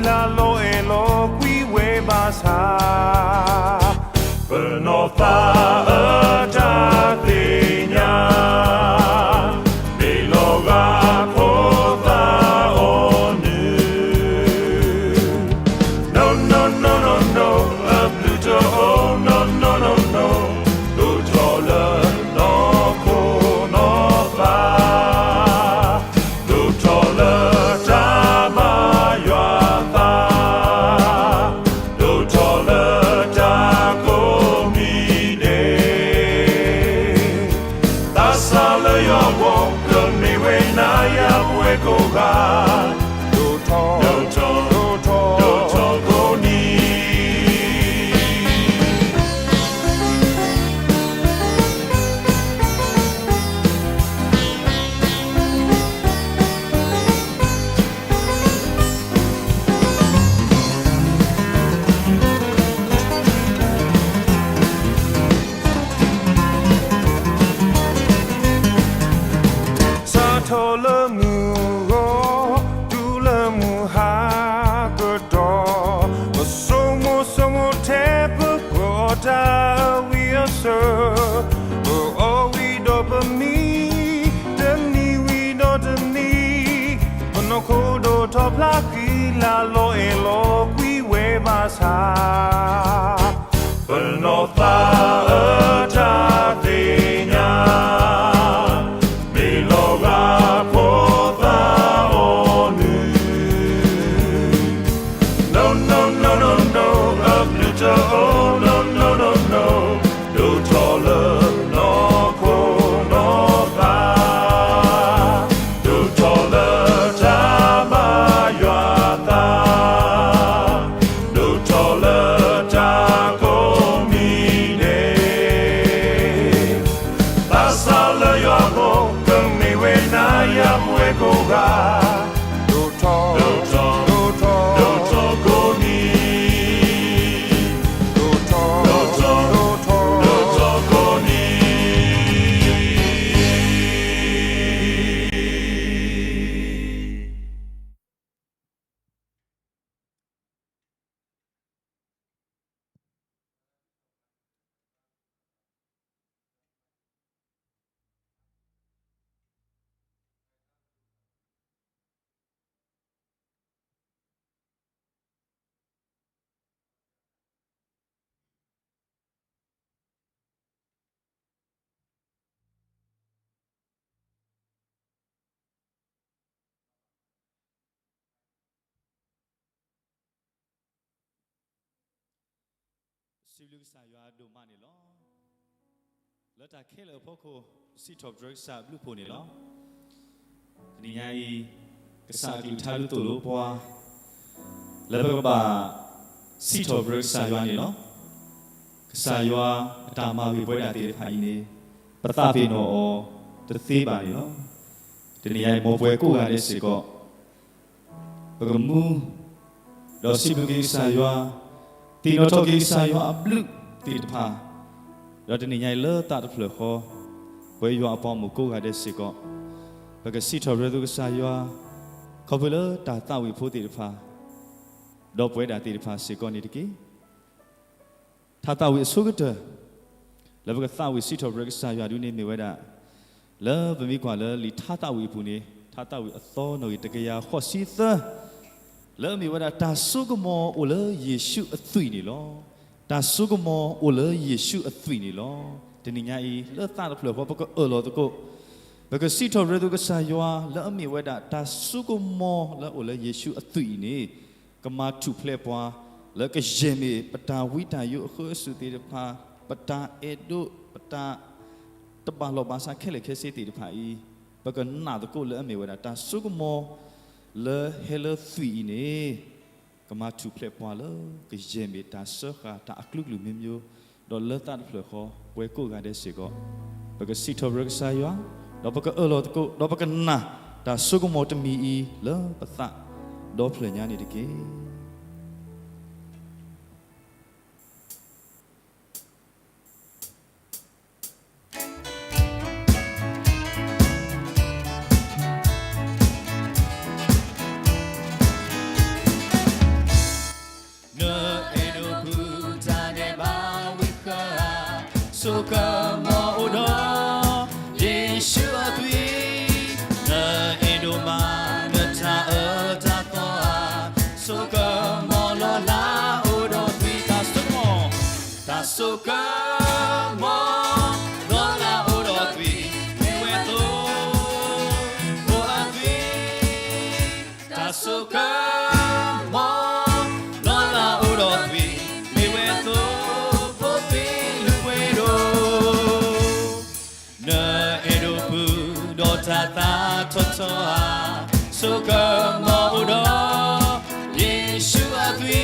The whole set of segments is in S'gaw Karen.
လၢလီၤအဲၣ်လီၤကွံဝဲဘၣ်ဆၣ်, ပနီၢ်သးအတၢ်သ့ၣ်ညါ, မ့ၢ်လီၤဂာ်ဖိသၣ်အီၤနုၢ်, no no no no no, အဘျုးတအိၣ် no no no no, ဒိၣ်ထီၣ်လၢနီၢ်ခိနီၢ်သး ဒိၣ်ထီၣ်လၢတၢ်ဘၣ်ယွၤသး, ဒိၣ်ထီၣ်လၢတၢ်ကိးမံၤဒဲး, သးစၢ်လၢယွၤအဂီၢ် ကမ့ၢ်ဝဲနၤယၤပဝဲကိးဂၤ, ဒိၣ်ထီၣ်, ဒိၣ်ထီၣ်, ဒိၣ်ထီၣ်ကိးနံၤ စးထီၣ်လၢမုၢ်ဂီၤ တုၤလၢမုၢ်ဟါကတီၢ်, ပဆိကမိၣ်ဆိကမိၣ်ထဲပကိးတၢ်အဝံအစၢၤ, ပအီၣ်ဝံၤဒီးပမံ, တနံၤဝံၤဒီးတနံၤ, ပနီၢ်ခိဒိၣ်ထီၣ်ဖျါဃံလၤ လီၤအဲၣ်လီၤကွံဝဲဘၣ်ဆၣ် ပနီၢ်သးအတၢ်သ့ၣ်ညါ, မ့ၢ်လီၤဂာ်ဖိသၣ်အီၤနုၢ်, no no no no no, အဘျုးတအိၣ် no no no no, ဒိၣ်ထီၣ်လၢနီၢ်ခိနီၢ်သး, ဒိၣ်ထီၣ်လၢတၢ်ဘၣ်ယွၤသး, ဒိၣ်ထီၣ်လၢတၢ်ကိးမံၤဒဲး, သးစၢ်လၢယွၤအဂီၢ် ကမ့ၢ်ဝဲနၤယၤပဝဲကိးဂၤ, ဒိၣ်ထီၣ်, ဒိၣ်ထီၣ်, ဒိၣ်ထီၣ်ကိးနံၤ, ဒိၣ်ထီၣ်, ဒိၣ်ထီၣ်, ဒိၣ်ထီၣ်, ဒိၣ်ထီၣ်ကိးနံၤ. စံးဘျုးကစၢ်ယွၤဒိၣ်မးန့ၣ်လီၤ. လၢတၢ်ခဲလၢာ်အဖီခိၣ် စံးထီၣ်ပတြၢၤကစၢ်အဘျုးအဖှိၣ်န့ၣ်လီၤ. တနံၤညါအံၤ ကစၢ်အကလုၢ်ကထါဒုးသိၣ်လိပှၤ လၢပကဘၣ်စံးထီၣ်ပတြၢၤကစၢ်ယွၤန့ၣ်လီၤ. ကစၢ်ယွၤအတၢ်မၤဂ့ၤပဝဲဒၣ်သ့ၣ်တဖၣ်အံၤန့ၣ် ပသးပ့ၤနီၣ်အီၤတသ့ဘၣ်န့ၣ်လီၤ. တနံၤညါအံၤ မ်ပဝဲကိးဂၤဒဲးစ့ၢ်ကီး ပကမူ ဒီးစံးဘျုးက့ၤကစၢ်ယွၤ, သ့ၣ်နီၣ်ထီၣ်က့ၤကစၢ်ယွၤအဘျုးသ့ၣ်တဖၣ်, ဒီးတနံၤညါအံၤလၢသးတဖျၢၣ်ဃီ ပဝဲယွၤအပှၤမိၢ်ကိးဂၤဒဲးစ့ၢ်ကီး ပကစံးထီၣ်ပတြၢၤသုကစၢ်ယွၤ ခီဖျိလၢတၢ်သးဝံၣ်ဖိသ့ၣ်တဖၣ် ဒီးပဝဲဒၣ်သ့ၣ်တဖၣ်စ့ၢ်ကီးန့ၣ်တက့ၢ်. ထါသးဝံၣ်အဆိကတၢၢ် လၢပကသးဝံၣ်စံးထီၣ်ပတြၢၤကစၢ်ယွၤဒုန့ၣ်မ့ၢ်ဝဲဒၣ် လၢပမ့ၢ်ကွၢ်လၢလံာ်ထါသးဝံၣ်အပူၤန့ၣ် ထါသးဝံၣ်အသီနီၣ်ဂံၢ်တကယၤဃိးဆံသၢ လၢအမ့ၢ်ဝဲဒၣ်တၢ်စိကမီၤအိၣ်လၢယ့ၣ်ၡူးအသွံၣ်န့ၣ်လီၤ. တၢ်စိကမီၤအိၣ်လၢယ့ၣ်ၡူးအသွံၣ်န့ၣ်လီၤ. တနံၤညါအံၤ လၢသးတဖျၢၣ်ဃီ ပကအၢၣ်လီၤသကိး ပကစံးထီၣ်ပတြၢၤသုကစၢ်ယွၤ လၢအမ့ၢ်ဝဲဒၣ်တၢ်စိကမီၤလၢအအိၣ်လၢယ့ၣ်ၡူးအသွံၣ်အံၤန့ၣ် ကမၤထူၣ်ဖျဲးပှၤ လၢကယဲၢ်မ့ၢ်ပတၢ်ဝံတၢ်ယိးအဃၢအစူၣ်သ့ၣ်တဖၣ်, ပတၢ်အဲၣ်ဒိး, ပတၢ်တဘၣ်လီၢ်ဘၣ်စးခဲလၢာ်ခဲဆ့သ့ၣ်တဖၣ်အံၤ, ပကနာ်သကိးလၢအမ့ၢ်ဝဲဒၣ်တၢ်စိကမီၤ လၢဟဲလၢသွံၣ်အံၤန့ၣ် ကမၤထူၣ်ဖျဲးပှၤလၢကယဲၢ်မ့ၢ်တၢ်စၢဃာ်တၢ်အကလုာ်ကလုာ်မ့ၢ်မ့ၢ်, ဒီးလၢသးတဖျၢၣ်ဃီ ပဝဲကိးဂၤဒဲးစ့ၢ်ကီး ပကစံးထီၣ်ပတြၢၤကစၢ်ယွၤ, ဒီးပကအၢၣ်လီၤသကိး ဒီးပကနာ်တၢ်စိကမီၤတမံၤအံၤလၢပသးဒီဖျၢၣ်ညါန့ၣ်တက့ၢ်. ဆိကမိၣ်အိၣ်ဒီး ယ့ၣ်ၡူးအသွံၣ်, နအဲၣ်ဒိးမၤနတၢ်အၢတၢ်သီဧါ, ဆိကမိၣ်လီၤလၢအိၣ်ဒီးသွံၣ်, တၢ်ဆိကမိၣ်, တၢ်ဆိကမိၣ်လီၤလၢအိၣ်ဒီးသွံၣ်, မ့ၢ်ဝဲသိ ဖိအသွံၣ်, တၢ်ဆိကမိၣ်လီၤလၢအိၣ်ဒီးသွံၣ်, မ့ၢ်ဝဲသိ ဖိသွံၣ်လုၢ်ပှ့ၤဒိၣ်, နအဲၣ်ဒိးပူၤဒီးတၢ်သးထီထီဧါ, ဆိကမိၣ်အိၣ်ဒီး ယ့ၣ်ၡူးအသွံၣ်,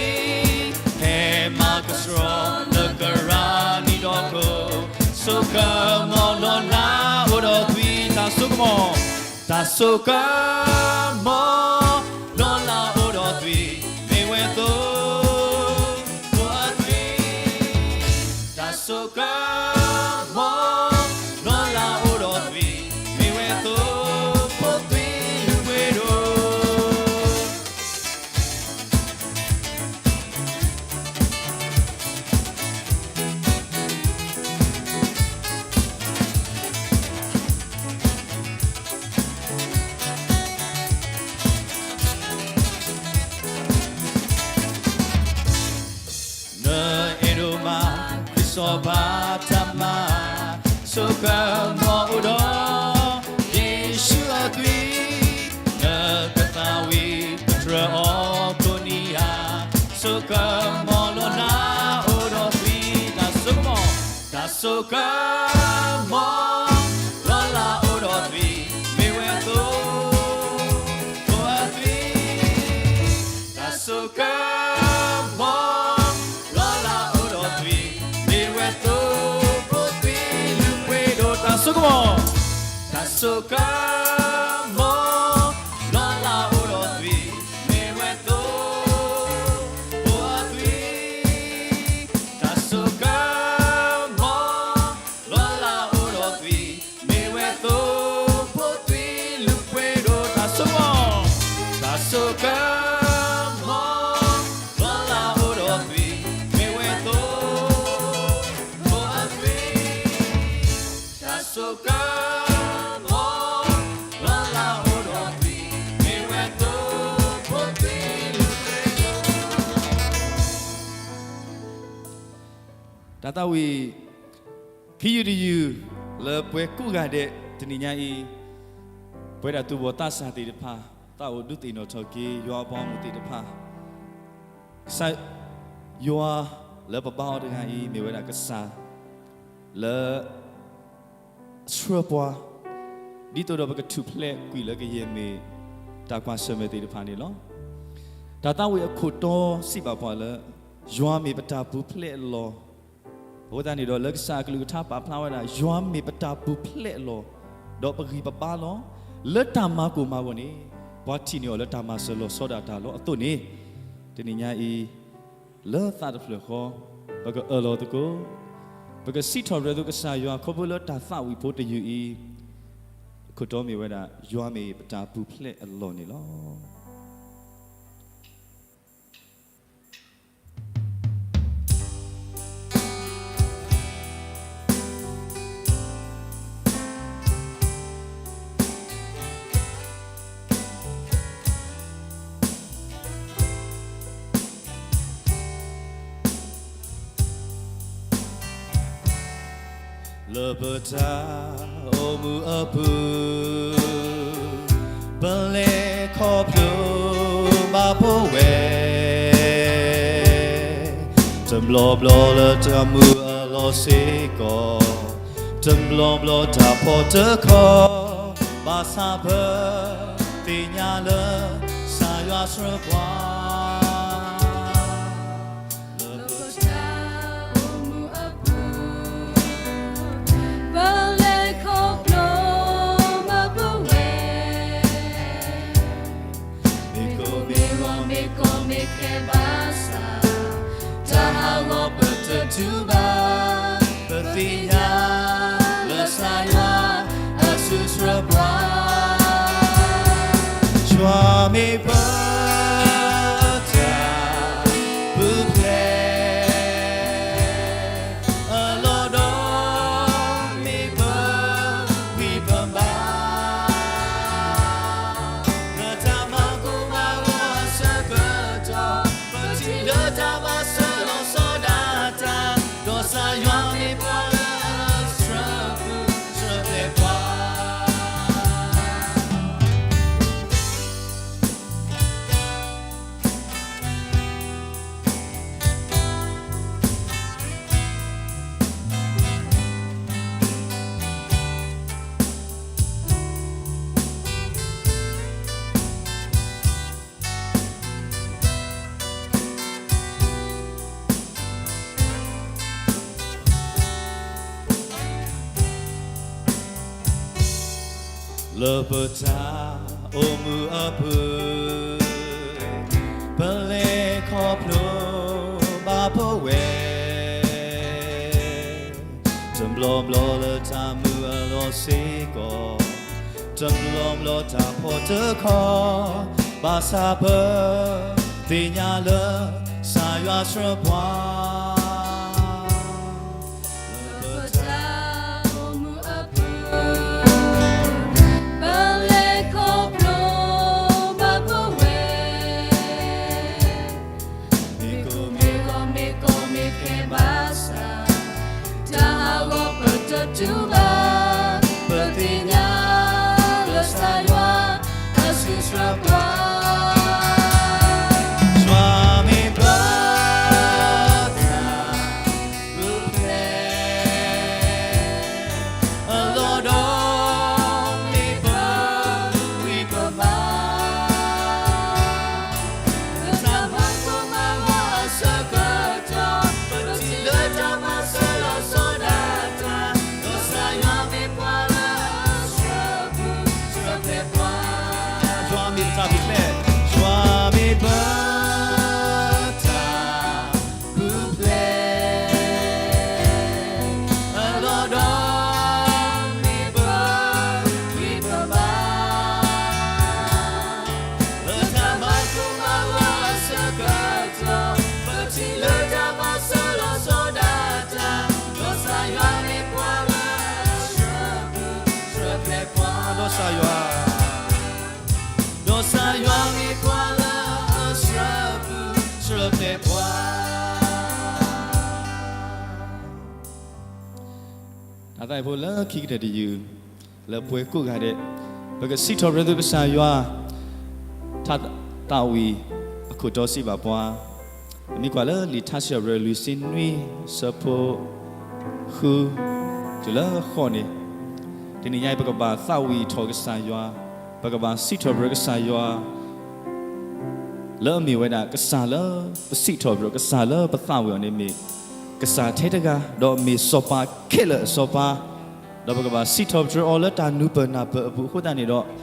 ဟဲမၤကဆှီလၢကရၢနံၤဒီခိၣ်, ဆိကမိၣ်လီၤလၢအိၣ်ဒီးသွံၣ်, တၢ်ဆိကမိၣ်, တၢ်ဆိကမိၣ်လီၤလၢအိၣ်ဒီးသွံၣ်, မ့ၢ်ဝဲသိ ဖိအသွံၣ်, တၢ်ဆိကမိၣ်လီၤလၢအိၣ်ဒီးသွံၣ်, မ့ၢ်ဝဲသိ ဖိသွံၣ်လုၢ်ပှ့ၤဒိၣ်. နအဲၣ်ဒိးမၤ ခရံာ်စီၤပၤတၢ်မၤ, ဆိကမိၣ်အိၣ်ဒီး ယ့ၣ်ၡူးအသွံၣ်, နကသးဝံၣ်ကတြၢၤအီၤကိးနံၤဧါ, ဆိကမိၣ်လီၤလၢအိၣ်ဒီးသွံၣ်, တၢ်ဆိကမိၣ်, တၢ်ဆိကမိၣ်လီၤလၢအိၣ်ဒီးသွံၣ်, မ့ၢ်ဝဲသိ ဖိအသွံၣ်, တၢ်ဆိကမိၣ်လီၤလၢအိၣ်ဒီးသွံၣ်, မ့ၢ်ဝဲသိ ဖိသွံၣ်လုၢ်ပှ့ၤဒိၣ်, တၢ်ဆိကမိၣ်, တၢ်ဆိကမိၣ်လီၤလၢအိၣ်ဒီးသွံၣ်, မ့ၢ်ဝဲသိ ဖိအသွံၣ်, တၢ်ဆိကမိၣ်လီၤလၢအိၣ်ဒီးသွံၣ်, မ့ၢ်ဝဲသိ ဖိသွံၣ်လုၢ်ပှ့ၤဒိၣ်, တၢ်ဆိကမိၣ်, တၢ်ဆိကမိၣ်လီၤလၢအိၣ်ဒီးသွံၣ်, မ့ၢ်ဝဲသိ ဖိအသွံၣ်, တၢ်ဆိကမိၣ်လီၤလၢအိၣ်ဒီးသွံၣ်, မ့ၢ်ဝဲသိ ဖိသွံၣ်လုၢ်ပှ့ၤဒိၣ်. တၢ်သးဝံၣ် ခံယုၢ်တယုၢ် လၢပှဲၤကိးဂၤဒဲးတနံၤညါအံၤ, ပဝဲဒၣ်သူၣ်ဘီၣ်သးစၢ်သ့ၣ်တဖၣ် သးအိၣ်ဒုးသ့ၣ်နီၣ်ထီၣ်က့ၤ ယွၤအပှၤဂီၢ်မုၢ်သ့ၣ်တဖၣ်, ကစၢ်ယွၤလၢပဘါအီၤတဂၤအံၤ မ့ၢ်ဝဲဒၣ်ကစၢ်လၢ ဆှၢပှၤ, ဒ်သိးဒီးပကထူၣ်ဖျဲးကွံာ်လၢကယဲၢ်မ့ၢ်တၢ်ကွၢ်ဆၢၣ်မဲာ်သ့ၣ်တဖၣ်န့ၣ်လီၤ. တၢ်သးဝံၣ်အခိၣ်တီစံးဘၣ်ပှၤလၢ ယွၤမ့ၢ်ပတၢ်ပူၤဖျဲးအလီၢ်, အဃိသတးန့ၣ်ဒီး လၢကစၢ်အကလုၢ်ကထါပာ်ဖျါဝဲဒၣ် ယွၤမ့ၢ်ပတၢ်ပူၤဖျဲးအလီၢ်, ဒီးပဂံၢ်ပဘါလီၤ, လၢတၢ်မၤကိၢ်မၤဂီၤန့ၣ် ပှၤထံၣ်န့ၢ်အီၤလၢတၢ်မၤစၢၤလီၤဆီဒၣ်တၢ်လီၤ. အသိးန့ၣ် တနံၤညါအံၤ လၢသးတဖျၢၣ်ဃီ ပကအၢၣ်လီၤသကိး, ပကစံးထီၣ်ပတြၢၤသကိးကစၢ်ယွၤ ခီဖျိလၢတၢ်သးဝံၣ်ဖိတယုၢ်အံၤ, အခိၣ်တီမ့ၢ်ဝဲဒၣ် ယွၤမ့ၢ်ပတၢ်ပူၤဖျဲးအလီၢ်န့ၣ်လီၤ. လၢပတၢ်အိၣ်မူအပူၤ, ပလဲၤခီဖျိဘၣ်ပဝဲ, တဘျီဘျီလၢတၢ်မူအလီၢ်စ့ၢ်ကီး, တဘျီဘျီတၢ်ဖီၣ်တခီ, ဘၣ်ဆၣ်ပ သ့ၣ်ညါလၢ ကစၢ်ယွၤဆှၢပှၤ လၢပတၢ်အိၣ်မူအပူၤ, ပလဲၤခီဖျိဘၣ်ပဝဲ, မ့ၢ်ကိၢ်မ့ၢ်ဂီၤ မ့ၢ်ကီမ့ၢ်ခဲဘၣ်ဆၣ်, တၢ်ဟးဂီၤပတတူၢ်ဘၣ်, ပသ့ၣ်ညါလၢကစၢ်ယွၤအစုဆှၢပှၤ, ယွၤမ့ၢ်ပတၢ်ပူၤဖျဲးအလီၢ်ဒီး လၢပတၢ်အိၣ်မူအပူၤ, ပလဲၤခီဖျိဘၣ်ပဝဲ, တဘျီဘျီလၢတၢ်မုာ်အလီၢ်စ့ၢ်ကီး, တဘျီဘျီတၢ်ဖှီၣ်တခီ, ဘၣ်ဆၣ်ပသ့ၣ်ညါလၢ ကစၢ်ယွၤဆှၢပှၤ လၢပတၢ်အိၣ်မူအပူၤ, ပလဲၤခီဖျိဘၣ်ပဝဲ, မ့ၢ်ကိၢ်မ့ၢ်ဂီၤမ့ၢ်ကီမ့ၢ်ခဲဘၣ်ဆၣ်, တၢ်ဟးဂီၤပတတူၢ်ဘၣ်, ပသ့ၣ်ညါလၢကစၢ်ယွၤအစုဆှၢပှၤ, ယွၤမ့ၢ်ပတၢ် ပူၤဖျဲး, အလီၢ်ဒီး မ့ၢ်ပဂံၢ်ပဘါ, လၢတၢ်မၤကိၢ်မၤဂီၤအဆၢကတီၢ်, ပထံၣ်လၢတၢ်မၤစၢၤလီၤဆီဒၣ်တၢ်, ဒီးကစၢ်ယွၤမ့ၢ်ပှၤလၢအဆှၢပူၤဆှၢဖျဲးပှၤ, ယွၤမ့ၢ်ပတၢ်ပူၤဖျဲး, ယွၤမ့ၢ်ပ တၢ်ပူၤဖျဲး, အလီၢ်ဒီး မ့ၢ်ပဂံၢ်ပဘါ, လၢတၢ်မၤကိၢ်မၤဂီၤအဆၢကတီၢ်, ပထံၣ်လၢတၢ်မၤစၢၤလီၤဆီဒၣ်တၢ်, ဒီးကစၢ်ယွၤမ့ၢ်ပှၤလၢအဆှၢပူၤဆှၢဖျဲးပှၤ, ဒီးကစၢ်ယွၤ ဒီးကစၢ်ယွၤမ့ၢ်ပှၤလၢအဆှၢပူၤဆှၢဖျဲးပှၤ, တၢ်သးဝံၣ်ဖိလၢခံကတၢၢ်တယုၢ်, လၢပှဲၤကိးဂၤဒဲး, ပကစံးထီၣ်ပတြၢၤသုကစၢ်ယွၤ, တၢ်သးဝံၣ်အခိၣ်တီစံးဘၣ်ပှၤ, ပမ့ၢ်ကွၢ်လၢလံာ်ထါစံးထီၣ်ပတြၢၤလွံၢ်ဆံနွံ ဆၢဖိ ဃု တုၤလၢဃိးန့ၣ်, တနံၤညါအံၤ ပကဘၣ်သးဝံၣ်ထီၣ်ကစၢ်ယွၤ, ပကဘၣ်စံးထီၣ်ပတြၢၤကစၢ်ယွၤ လၢအမ့ၢ်ဝဲဒၣ်ကစၢ်လၢပစံးထီၣ်ပတြၢၤ, ကစၢ်လၢပသးဝံၣ်အီၤန့ၣ်မ့ၢ် ကစၢ်ထဲတဂၤ, ဒီးမ့ၢ်စီၤပၤခဲလၢာ်အစီၤပၤ, ဒီးပကဘၣ်စံးထီၣ်ပတြၢၤအီၤလၢတၢ်နူၤပၢၢ်နၢ်ပၢၢ်အပူၤအဃိသတးန့ၣ်ဒီး,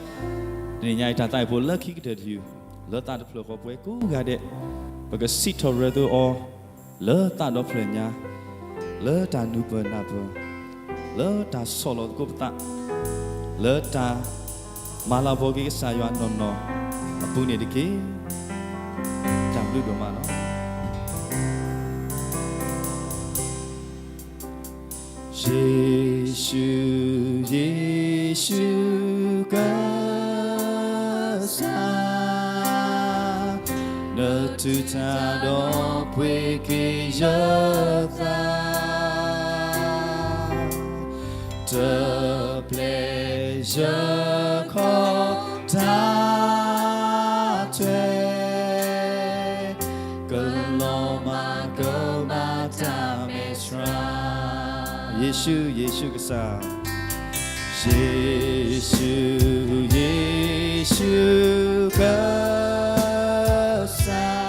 တနံၤညါအံၤတၢ်သးဝံၣ်ဖိလၢခံကတၢၢ်တယုၢ်, လၢသးတဖျၢၣ်ဃီပှဲၤကိးဂၤဒဲး, ပကစံးထီၣ်ပတြၢၤသုအီၤ လၢသးဒီဖျၢၣ်ညါ, လၢတၢ်နူၤပၢၢ်နၢ်ပၢၢ်, လၢတၢ်ဆီၣ်လီၤသကိးပသး, လၢတၢ်မၤလၤကပီၤက့ၤကစၢ်ယွၤနီၢ်နီၢ်အပူၤန့ၣ်တက့ၢ်. တၢ်ဘျုးဒိၣ်မးလီၤ. ယ့ၣ်ၡူး, ယ့ၣ်ၡူး, ကစၢ်, နတူၢ်တၢ်ဒီးပှ့ၤက့ၤယသး, တပျဲယခီၣ်တၢ်ထွဲ, ကလီၤမၢ်ကမၣ်တၢ်မဲာ်ဆှး, ယ့ၣ်ၡူး, ယ့ၣ်ၡူးကစၢ်, ယ့ၣ်ၡူး, ယ့ၣ်ၡူးကစၢ်,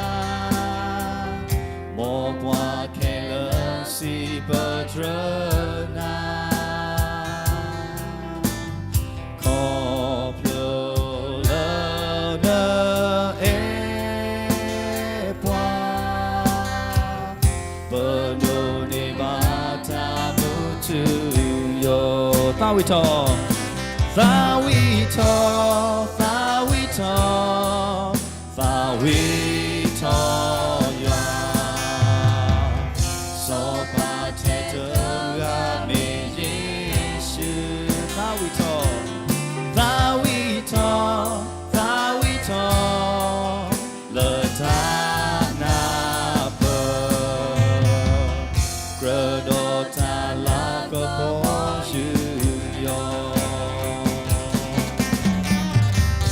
မ်ပှၤခဲလၢာ်စံးပတြၢၤနၤ ခီဖျိလၢနအဲၣ်ပှၤ, ပဒိးန့ၢ်ဘၣ်တၢ်မူထူယိာ်, သးဝံၣ်ထီၣ်, သးဝံၣ်ထီၣ်, သးဝံၣ်ထီၣ်, သးဝံၣ်ထီၣ်ယွၤ, စီၤပၤထဲတဂၤမ့ၢ်ယ့ၣ်ၡူး, သးဝံၣ်ထီၣ်, သးဝံၣ်ထီၣ်, သးဝံၣ်ထီၣ်, လၢတၢ်နၢ်ပၢၢ်, ကြၢးဒီးတၢ်လၤကပီၤယူၢ်ယီၢ်, သးဝံၣ်ထီၣ်,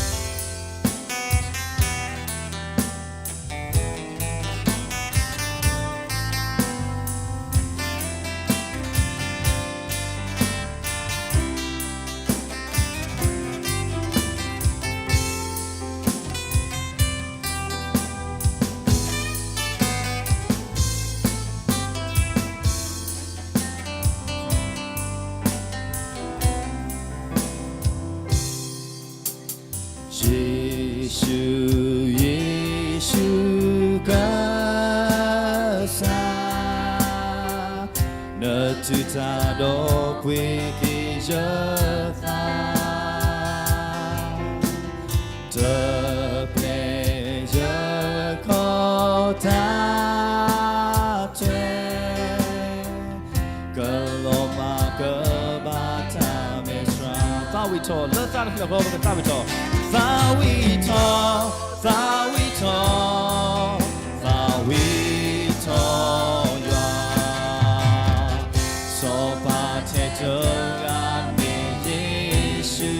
နတူၢ်တၢ်ဒီးပှ့ၤက့ၤယသး, တပျဲယခီၣ်တၢ်ထွဲ, ကလီၤမၢ်ကဘၣ်တၢ်မဲာ်ဆှး, သးဝံၣ်ထီၣ်လၢသးတဖျၢၣ်ဃီ ပကသးဝံၣ်ထီၣ်, သးဝံၣ်ထီၣ်, သးဝံၣ်ထီၣ်, သးဝံၣ်ထီၣ်ယွၤ, စီၤပၤထဲတဂၤမ့ၢ်ယ့ၣ်ၡူး,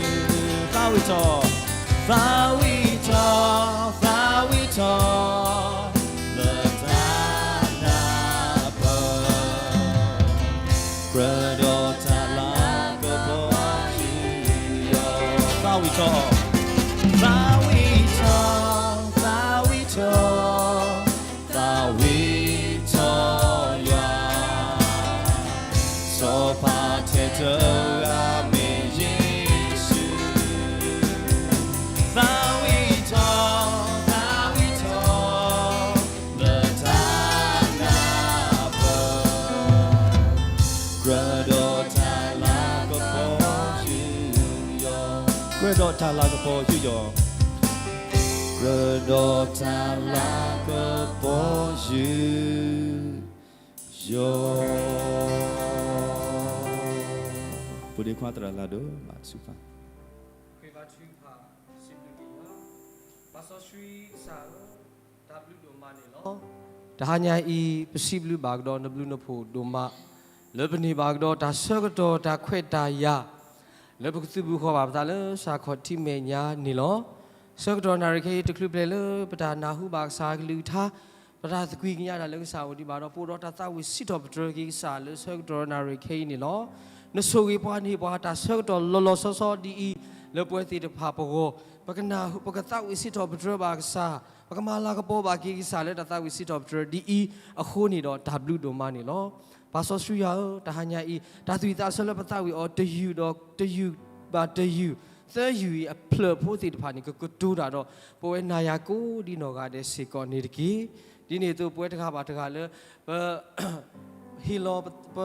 သးဝံၣ်ထီၣ်, သးဝံၣ်ထီၣ်, သးဝံၣ်ထီၣ်, လၢတၢ်နၢ်ပၢၢ်, ကြၢးဒီးတၢ်လၤကပီၤယူးယီၣ်, သးဝံၣ်ထီၣ်, သးဝံၣ်ထီၣ်, သးဝံၣ်ထီၣ်, သးဝံၣ်ထီၣ်ယွၤ, စီၤပၤထဲတဂၤမ့ၢ်ယ့ၣ်ၡူး, သးဝံၣ်ထီၣ်, သးဝံၣ်ထီၣ်, လၢတၢ်နၢ်ပၢၢ်, ကြၢးဒီးတၢ်လၤကပီၤယူးယီၣ်, ကြၢးဒီးတၢ်လၤကပီၤယူးယီၣ်, ကြၢးဒီးတၢ်လၤကပီၤယူးယီၣ်, ပူၤဒ့ခွါသရၣ်လၢ်ဒိၣ်မးဆူဖး ဃ့ဘါထုကဖၣ် စံးဘျုးက့ၤယွၤ, ပၢ်စီဆှံကစၢ်ဧၢ, တၢ်ဘျုးဒိၣ်မးန့ၣ်လီၤ. တဟါညါအံၤ ပစံးဘျုးဘၣ်ကဒီးနဘျုးနဖှိၣ်ဒိၣ်မး, လၢပန့ၢ်ဘၣ်ကဒီးတၢ်ဆၢကတီၢ်တၢ်ခွဲးတၢ်ယာ်, လၢပကသုးဘူးဃီၤဘၣ်ပသးလၢစၢ်ခီၣ်ထံးမဲာ်ညါန့ၣ်လီၤ. ဆၢကတီၢ်နၣ်ရံၣ်ခဲအံၤတချုးပျဲၤလၢပတၢ်နၢ်ဟူဘၣ်ကစၢ်အကလုၢ်ကထါ, ပတၢ်သကွံာ်ကညးတၢ်လၢကစၢ်အအိၣ်ဒံးဘၣ်ဒီး ပအိၣ်ဒီးတၢ်သးဝံၣ်စံးထီၣ်ပတြၢၤက့ၤကစၢ်လၢဆၢကတီၢ်နၣ်ရံၣ်ခဲအံၤန့ၣ်လီၤ. နဆိၣ်ဂ့ၤပှၤန့ၢ်ပှၤတၢ်ဆၢကတီၢ်လီၤလီၤဆီဆီဒ်အံၤ, လၢပဝဲသ့ၣ်တဖၣ်ပဂီၢ်, ပကနၢ်ဟူ ပကသးဝံၣ်စံးထီၣ်ပတြၢၤဘၣ်ကစၢ်, ပကမၤလၤကပီၤဘၣ်က့ၤကစၢ်လၢတၢ်သးဝံၣ်စံးထီၣ်ပတြၢၤဒ်အံၤအဃိန့ၣ်ဒီး တၢ်ဘျုးဒိၣ်မးန့ၣ်လီၤ. ပၢ်စီဆှံယွၤဧၢ, တဟါညါအံၤ တၢ်သူၣ်ဝံၣ်သးဆၢလၢပသးဝံၣ်အီၤ တယုၢ်ဒီးတယုၢ်ဘၣ်တယုၢ်, သၢယုၢ်အံၤအဖျၢၣ်ဖိသ့ၣ်တဖၣ်န့ၣ် ကကတိၤတၢ်ဒီး ပဝဲနၤယၤကိးဒံနီၢ်ဂၤဒဲးစ့ၢ်ကီးန့ၣ်တက့ၢ်. ဒ်န့ၣ်အသိးပဝဲတဂၤဘၣ်တဂၤလၢ ပ ဟ့ၣ်လီၤ ပ ပ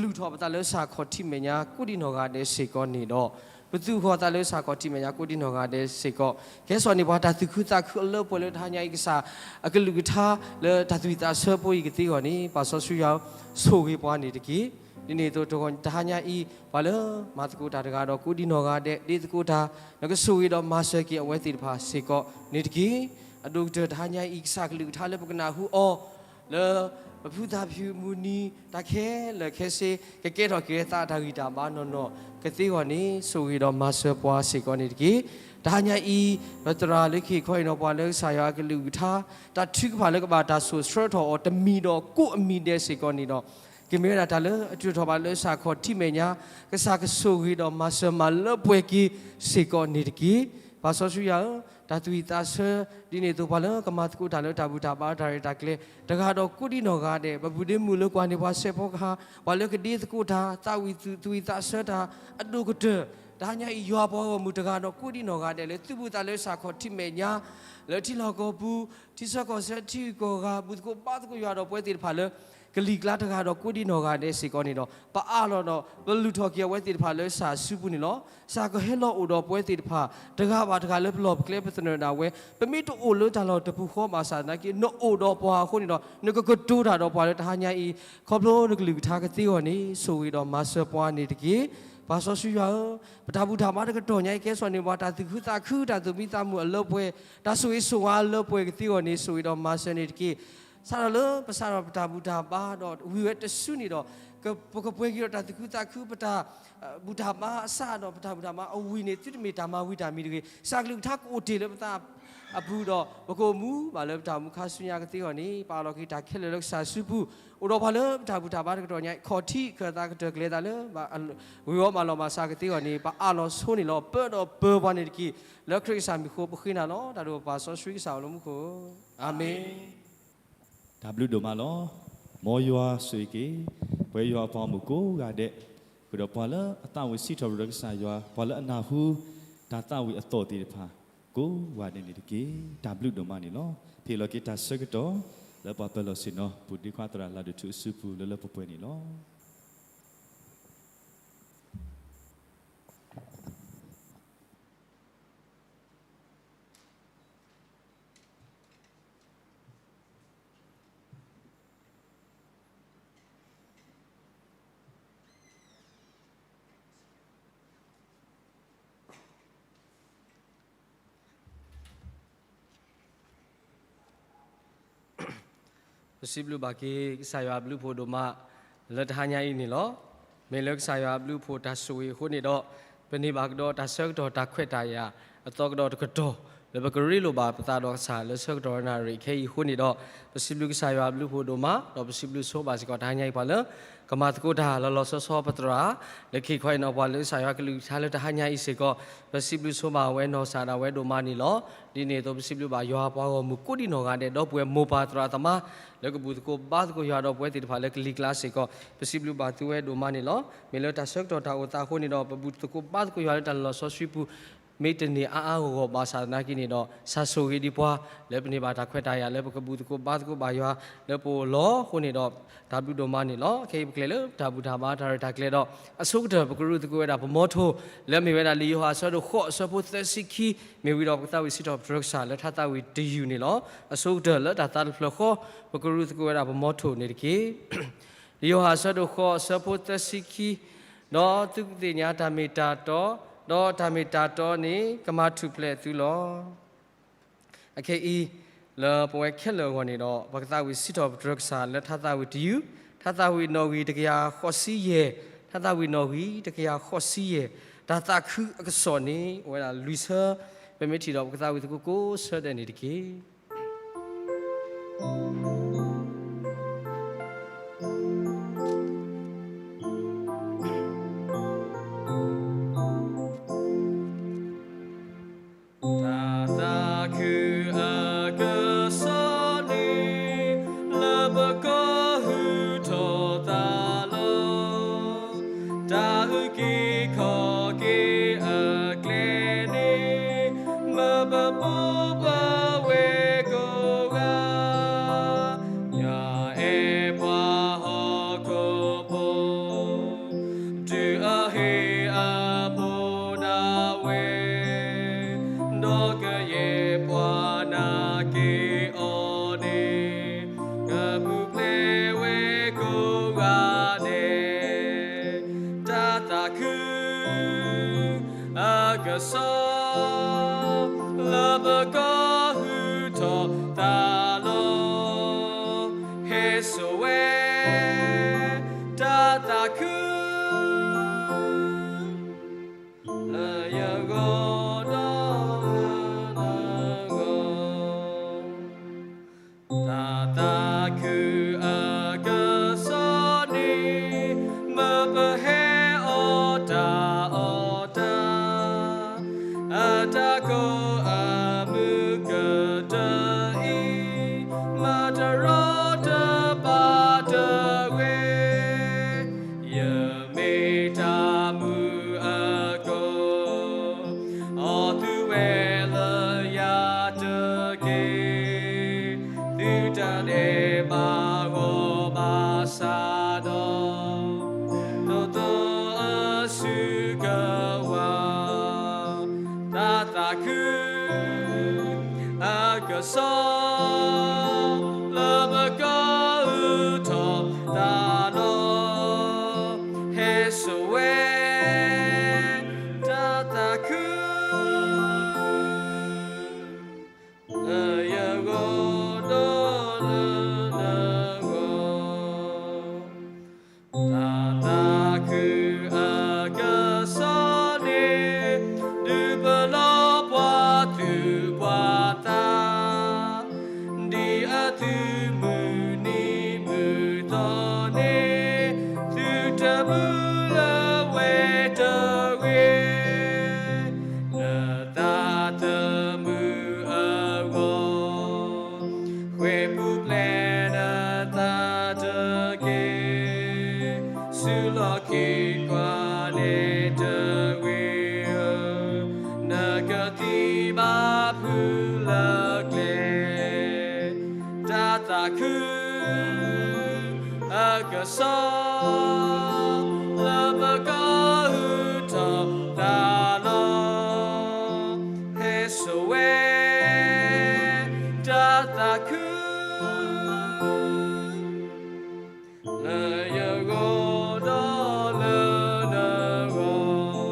လူၤထီၣ်ပသးလၢစၢ်ခီၣ်ထံးမဲာ်ညါ ကိးဒံနီၢ်ဂၤဒဲးစ့ၢ်ကီးန့ၣ်ဒီး, ပသူၣ်ဃီၤသးလၢစၢ်ခီၣ်ထံးမဲာ်ညါ ကိးဒံနီၢ်ဂၤဒဲးစ့ၢ်ကီး, ကဲစိာ်န့ၢ်ပှၤတၢ်သူၣ်ခုသးခုအလၢပှဲၤလၢတဟါညါအံၤ ကစၢ်အကလုၢ်ကထါလၢတၢ်သူၣ်ဝံၣ်သးဆၢဖိအံၤကသ့အဂီၢ်န့ၣ် ပၢ်စီဆှံယွၤဧၢ, ဆိၣ်ဂ့ၤပှၤန့ၣ်တက့ၢ်. ဒ်န့ၣ်အသိးတဟါညါအံၤ ပှၤလၢမၤသကိးတၢ်တဂၤဒီးကိးဒံနီၢ်ဂၤဒဲး ဒ်သကိးတၢ် နကဆိၣ်ဂ့ၤဒီးမၤစၢၤက့ၤအဝဲသ့ၣ်တဖၣ်စ့ၢ်ကီးန့ၣ်တက့ၢ်. အဒိၣ်ကတၢၢ်တဟါညါအံၤ ကစၢ်ကလုၢ်ကထါလၢပကနၢ်ဟူအီၤ လၢပဖုသးဖၠူၣ်မုၢ်နံၤ တၢ်ခဲလၢာ်ခဲဆ့ ကကဲထီၣ်က့ၤဝဲသးတၢ်ဂံၢ်တၢ်ဘါနီၢ်နီၢ်ကသ့အဂီၢ်န့ၣ် ဆိၣ်ဂ့ၤဒီးမၤစၢၤပှၤစ့ၢ်ကီးန့ၣ်တက့ၢ်. တဟါညါအံၤ ပသရၣ်လၢခံခီအံၤနီၤ ပှၤလၢကစၢ်ယွၤအကလုၢ်ကထါ တၢ်ထုကဖၣ်လၢကဘၣ်တၢ်ဆိၣ်ဆှၢထီၣ်အီၤတမံၤဒီးကိးအမံၤဒဲးစ့ၢ်ကီးန့ၣ်ဒီး ကမ့ၢ်ဝဲဒၣ်တၢ်လၢအထုးထီၣ်ဘၣ်လၢစၢ်ခီၣ်ထံးမဲာ်ညါ ကစၢ်ကဆိၣ်ဂ့ၤဒီးမၤစၢၤမၤလၢပှဲၤက့ၤစ့ၢ်ကီးန့ၣ်တက့ၢ်. ပၢ်စီဆှံယွၤဧၢ, တၢ်သူၣ်ဝံၣ်သးဆၢ ဒ်န့ၣ်အသိးပှၤလၢကမၤသကိးတၢ်လၢတၢ်ဘူၣ်တၢ်ဘါတၢ်ရဲၣ်တၢ်ကျဲၤ တဂၤဒီးကိးဒံနီၢ်ဂၤဒဲး ပပုၢ်ဒ့မုၣ်လၢကွၢ်န့ၢ်ပှၤစဲးဖီကဟၣ် ပှၤလၢကဒ့သကိးတၢ် သးဝံၣ်သူၣ်ဝံၣ်သးဆၢတၢ် အဒိၣ်ကတၢၢ် တဟါညါအံၤ ယွၤပှၤဂီၢ်မုၢ်တဂၤဒီးကိးဒံနီၢ်ဂၤဒဲးလၢသုးဘူးသးလၢစၢ်ခီၣ်ထံးမဲာ်ညါ လၢထံလီၢ်ကီၢ်ပူၤ ထံဆၢကီၢ်ဆၢ ထံဂုၤကီၢ်ဂၤ ဘူၣ်သကိးဘါသကိးယွၤဒီးပဝဲသ့ၣ်တဖၣ်လၢ ကလံၤကျါတဂၤဒီးကိးဒံနီၢ်ဂၤဒဲးစ့ၢ်ကီးန့ၣ်ဒီး ပအးလီၤဒီး ပလုၢ်ထီၣ်က့ၤအဝဲသ့ၣ်တဖၣ်လၢစၢ်စုပူၤန့ၣ်လီၤ. စၢ်ကဟဲလီၤအိၣ်ဒီးပဝဲသ့ၣ်တဖၣ် တဂၤဘၣ်တဂၤလၢပလီၢ်ပကျဲပသနၢၣ်ဒၣ်ဝဲ ပမ့ၢ်တအိၣ်လၢတၢ်လီၢ်တပူၤဃီဘၣ်ဆၣ်သနာ်က့ နအိၣ်ဒီးပှၤအဃိန့ၣ်ဒီး နကကတိၤတၢ်ဒီးပှၤလၢတဟါညါအံၤ ခီဖျိနကလုၢ်ကထါကသ့အဂီၢ်န့ၣ် ဆိၣ်ဂ့ၤဒီးမၤစၢၤပှၤန့ၣ်တက့ၢ်. ပၢ်စီဆှံယွၤဧၢ, ပတၢ်ဘူၣ်တၢ်ဘါတကတီၢ်ညါအံၤ ကဲစိာ်န့ၢ်ပှၤတၢ်သူၣ်ခုသးခု တၢ်သူၣ်မံသးမုာ်အလၢပှဲၤ တၢ်ဆိၣ်ဂ့ၤဆိၣ်ဝါအလၢပှဲၤကသ့အဂီၢ်န့ၣ် ဆိၣ်ဂ့ၤဒီးမၤစၢၤန့ၣ်တက့ၢ်. စးထီၣ်လၢပစးထီၣ်ပတၢ်ဘူၣ်တၢ်ဘါဒီးဝံၤဝဲတစုန့ၣ်ဒီး ပကပှဲၤက့ၤဒီးတၢ်သူၣ်ခုသးခု ပတၢ်ဘူၣ်တၢ်ဘါအစးဒီး ပတၢ်ဘူၣ်တၢ်ဘါအဝံၤန့ၣ် သုတမ့ၢ်တၢ်မၤဝံၤတၢ်မံၤတဂ့ၤ. စၢ်ကလုၢ်ကထါကအိၣ်တ့ၢ်လၢပသးအပူၤဒီး ပကအိၣ်မူဘၣ်လၢပတၢ်အိၣ်မူခါဆူညါကသ့အဂီၢ်န့ၣ် ပအးလီၤက့ၤတၢ်ခဲလၢာ်လၢကစၢ်စုပူၤ အိၣ်ဒီးပှၤလၢပတၢ်ဘူၣ်တၢ်ဘါတကတီၢ်ညါအံၤ ခီၣ်ထံးခၢၣ်သးကတၢၢ်ကျဲၤသးလၢ ဂ့ၤဂီၢ်မၤလီၤမၤစၢ်ကသ့အဂီၢ်န့ၣ် ပအးလီၤဆိန့ၣ်လီၤ. ပၢဒီးပၢၤပှၤန့ၣ်တက့ၢ်. လၢခရံာ်ကစၢ်မံၤအဃိ ပဃ့နၤလီၤ. တၢ်ဒိၣ်ပၢ်စီဆှံကစၢ်အိၣ်လၢမူခိၣ်, အၤမ့ၣ်. တၢ်ဘျုးဒိၣ်မးလီၤ. မ်ယွၤဆိၣ်ဂ့ၤက့ၤ ပဝဲယွၤအပှၤဂီၢ်မုၢ်ကိးဂၤဒဲး, ဃုာ်ဒီးပှၤလၢအသးဝံၣ်စံးထီၣ်ပတြၢၤကစၢ်ယွၤ, ပှၤလၢအနၢ်ဟူတၢ်သးဝံၣ်အသီၣ်သ့ၣ်တဖၣ် ကိးဂၤဒဲးန့ၣ်တက့ၢ်. တၢ်ဘျုးဒိၣ်မးန့ၣ်လီၤ. ဟ့ၣ်လီၤက့ၤတၢ်ဆၢကတီၢ် လၢပှၤပၢၤလီၢ်ဆ့ၣ်နီၤ ပူၤဒ့ခွါသရၣ်လၢ်ဒိၣ်ထူအစုပူၤလၢလၢပှဲၤပှဲၤန့ၣ်လီၤ. ပစံးဘျုးဘၣ်က့ၤကစၢ်ယွၤအဘျုးအဖှိၣ်ဒိၣ်မး လၢတဟါညါအံၤန့ၣ်လီၤ. မ့ၢ်လၢကစၢ်ယွၤအဘျုးအဖှိၣ်တၢ်ဆိၣ်ဂ့ၤအဃိန့ၣ်ဒီး ပန့ၢ်ဘၣ်ကဒီးတၢ်ဆၢကတီၢ်တၢ်ခွဲးတၢ်ယာ် အသီကဒီးတကတီၢ် လၢပကရ့လိာ်ဘၣ်ပသးဒီးကစၢ်လၢဆၢကတီၢ်နၣ်ရံၣ်ခဲအံၤအဃိန့ၣ်ဒီး ပစံးဘျုးကစၢ်ယွၤအဘျုးအဖှိၣ်ဒိၣ်မး ဒီးပစံးဘျုးဆိဘၣ်စ့ၢ်ကီးတဟါညါအံၤပှၤလၢ ကမၤသကိးတၢ်လီၤလီၤဆီဆီပသရၣ် လၢခံခီအံၤန့ၣ် ပှၤလၢကစၢ်ယွၤကလုၢ်ကထါလၢတဟါညါအံၤစ့ၢ်ကီး ပစံးဘျုးဆိဘၣ်ဝဲနီၢ်စၢ်ဒၣ်ဝဲဒိၣ်မးန့ၣ်လီၤ. ဒ်န့ၣ်အသိးပစံးဘျုးဘၣ်ယွၤပှၤဂီၢ်မုၢ်ကိးဒံနီၢ်ဂၤဒဲး ဒီပုၢ်ဝဲၢ်မိၢ်ပၢ်သရၣ်သမါ လၢကဘူၣ်သကိးဘါသကိးယွၤဒီးပဝဲသ့ၣ်တဖၣ်လၢကလံၤကျါစ့ၢ်ကီး ပစံးဘျုးဘၣ်သုဝဲဒိၣ်မးန့ၣ်လီၤ. မ့ၢ်လၢတၢ်ဆၢကတီၢ်တၢ်အိၣ်သးအဃိန့ၣ်ဒီး ပဘူၣ်သကိးဘါသကိးယွၤလၢတၢ်လီၤလီၤဆီဆီပူၤ မ့ၢ်တန့ၢ်အါအါဂီၢ်ဂီၢ်ဘၣ်ဆၣ်သနာ်က့န့ၣ်ဒီး စၢ်ဆိၣ်ဂ့ၤဒံးပှၤ လၢပန့ၢ်ဘၣ်တၢ်ခွဲးတၢ်ယာ်လၢပကဘူၣ်သကိးဘါသကိးဘၣ်ယွၤ လၢပအိၣ်လီၤအဃိန့ၣ်ဒီး တၢ်ဘျုးဒိၣ်မးန့ၣ်လီၤ. ခဲအံၤပကလဲၤလၢတၢ်ဘူၣ်တၢ်ဘါတၢ်ရဲၣ်တၢ်ကျဲၤဒီး အဆိကတၢၢ်ပကရူၢ်သကိးဝဲဒၣ်ပမီထိၣ် လၢအမ့ၢ်ဝဲဒၣ်လံာ်ယိၤဟၣ်အဆၢဒိၣ်ဃိးအဆၢဖိသၢဆံခံ မ့ၢ်ဝံၤဒီးပကသးဝံၣ်စံးထီၣ်ပတြၢၤကစၢ်လၢထါသးဝံၣ်တယုၢ်န့ၣ်လီၤ. အဆိကတၢၢ်လၢတၢ်သးတဖျၢၣ်ဃီ ပကရူၢ်သကိးဝဲဒၣ်ပမီထိၣ်န့ၣ်တက့ၢ်. လံာ်ယိၤဟၣ်အဆၢဒိၣ်ဃိးအဆၢဖိသၢဆံခံ ဒီးသုကသ့ၣ်ညါတၢ်မ့ၢ်တၢ်တီ, ဒီးတၢ်မ့ၢ်တၢ်တီန့ၣ် ကမၤထူၣ်ဖျဲးသုလီၤ. အခဲအံၤ လၢပဝဲခဲလၢာ်အဂီၢ်န့ၣ်ဒီး ပကသးဝံၣ်စံးထီၣ်ပတြၢၤကစၢ်လၢထါသးဝံၣ်တယုၢ်, ထါသးဝံၣ်နီၣ်ဂံၢ်တကယၤဃိးဆံယဲၢ်, ထါသးဝံၣ်နီၣ်ဂံၢ်တကယၤဃိးဆံယဲၢ်, တၢ်သးခုအကစီၣ်န့ၣ် အိၣ်ဝဲဒၣ်လွံၢ်ဆၢ, ပမ့ၢ်ထံၣ်ဒီးပကသးဝံၣ်သကိးကိးဆၢဒဲးန့ၣ်တက့ၢ်. တၢ်သးခုအကစီၣ်န့ၣ် လၢပကီၢ်ဟူထီၣ်သါလီၤ. တၢ်အုၣ်က့ၤခီၣ်က့ၤအကျဲန့ၣ် မၢပပူၤပဝဲကိးဂၤ ယအဲၣ်ပှၤဟီၣ်ခိၣ်ဖိ တုၤအဟ့ၣ်အဖိဒၣ်ဝဲ, ဒီးကယဲၢ်ပှၤနာ်က့ၤအီၤန့ၣ် ကပူၤဖျဲးဝဲကိးဂၤဒဲး, တၢ်သးခု အကစီၣ် လၢပကီၢ်ဟူထီၣ်သါလီၤ. ဟဲစိာ်ဝဲ တၢ်သးခု လၢယဂီၢ်ဒီးလၢနဂီၢ် တၢ်သးခုအကစီၣ်န့ၣ် မၢပဟဲအီၣ်တၢ်အီၣ်တၢ်, အတၢ်ကိးအမုၢ်ကတၢၢ်အံၤ မၤတရီတပါတဂ့ၤ, ယမ့ၢ်တၢ်မုၢ်အကိၢ် အီၣ်သုဝဲလၢယၤတက့ၢ်. သုတၢ်ဒဲးဘးဂီၢ်ဘၣ်ဆၣ်ဒီး ဒိၣ်သိအစုကဝဲၤ တၢ်သးခု အကစီၣ် လၢပကီၢ်ဟူထီၣ်သါလီၤ. ဟဲစိာ်ဝဲ တၢ်သးခု လၢယဂီၢ်ဒီးလၢနဂီၢ် တၢ်သးခုအကစီၣ်န့ၣ် ဒုးပလီၢ်ပှၤသူၣ်ပှၤသး ဒ်အသုးမုၢ်နံၤမုၢ်သီန့ၣ် သုတမုာ်လၢၤဝဲတဂ့ၤ. နသးသမူအဂီၢ် ဃ့ၢ်ပူၤဖျဲးနသးတက့ၢ်. ဆူလီၢ်ခံကွၢ်န့ၣ်တဂ့ၤဧၢ, နကသံဘၣ်ဖုးလၢကျဲ တၢ်သးခု အကစီၣ် လၢပကီၢ်ဟူထီၣ်သါလီၤ. ဟဲစိာ်ဝဲ တၢ်သးခု လၢယဂီၢ်ဒီးလၢနဂီၢ်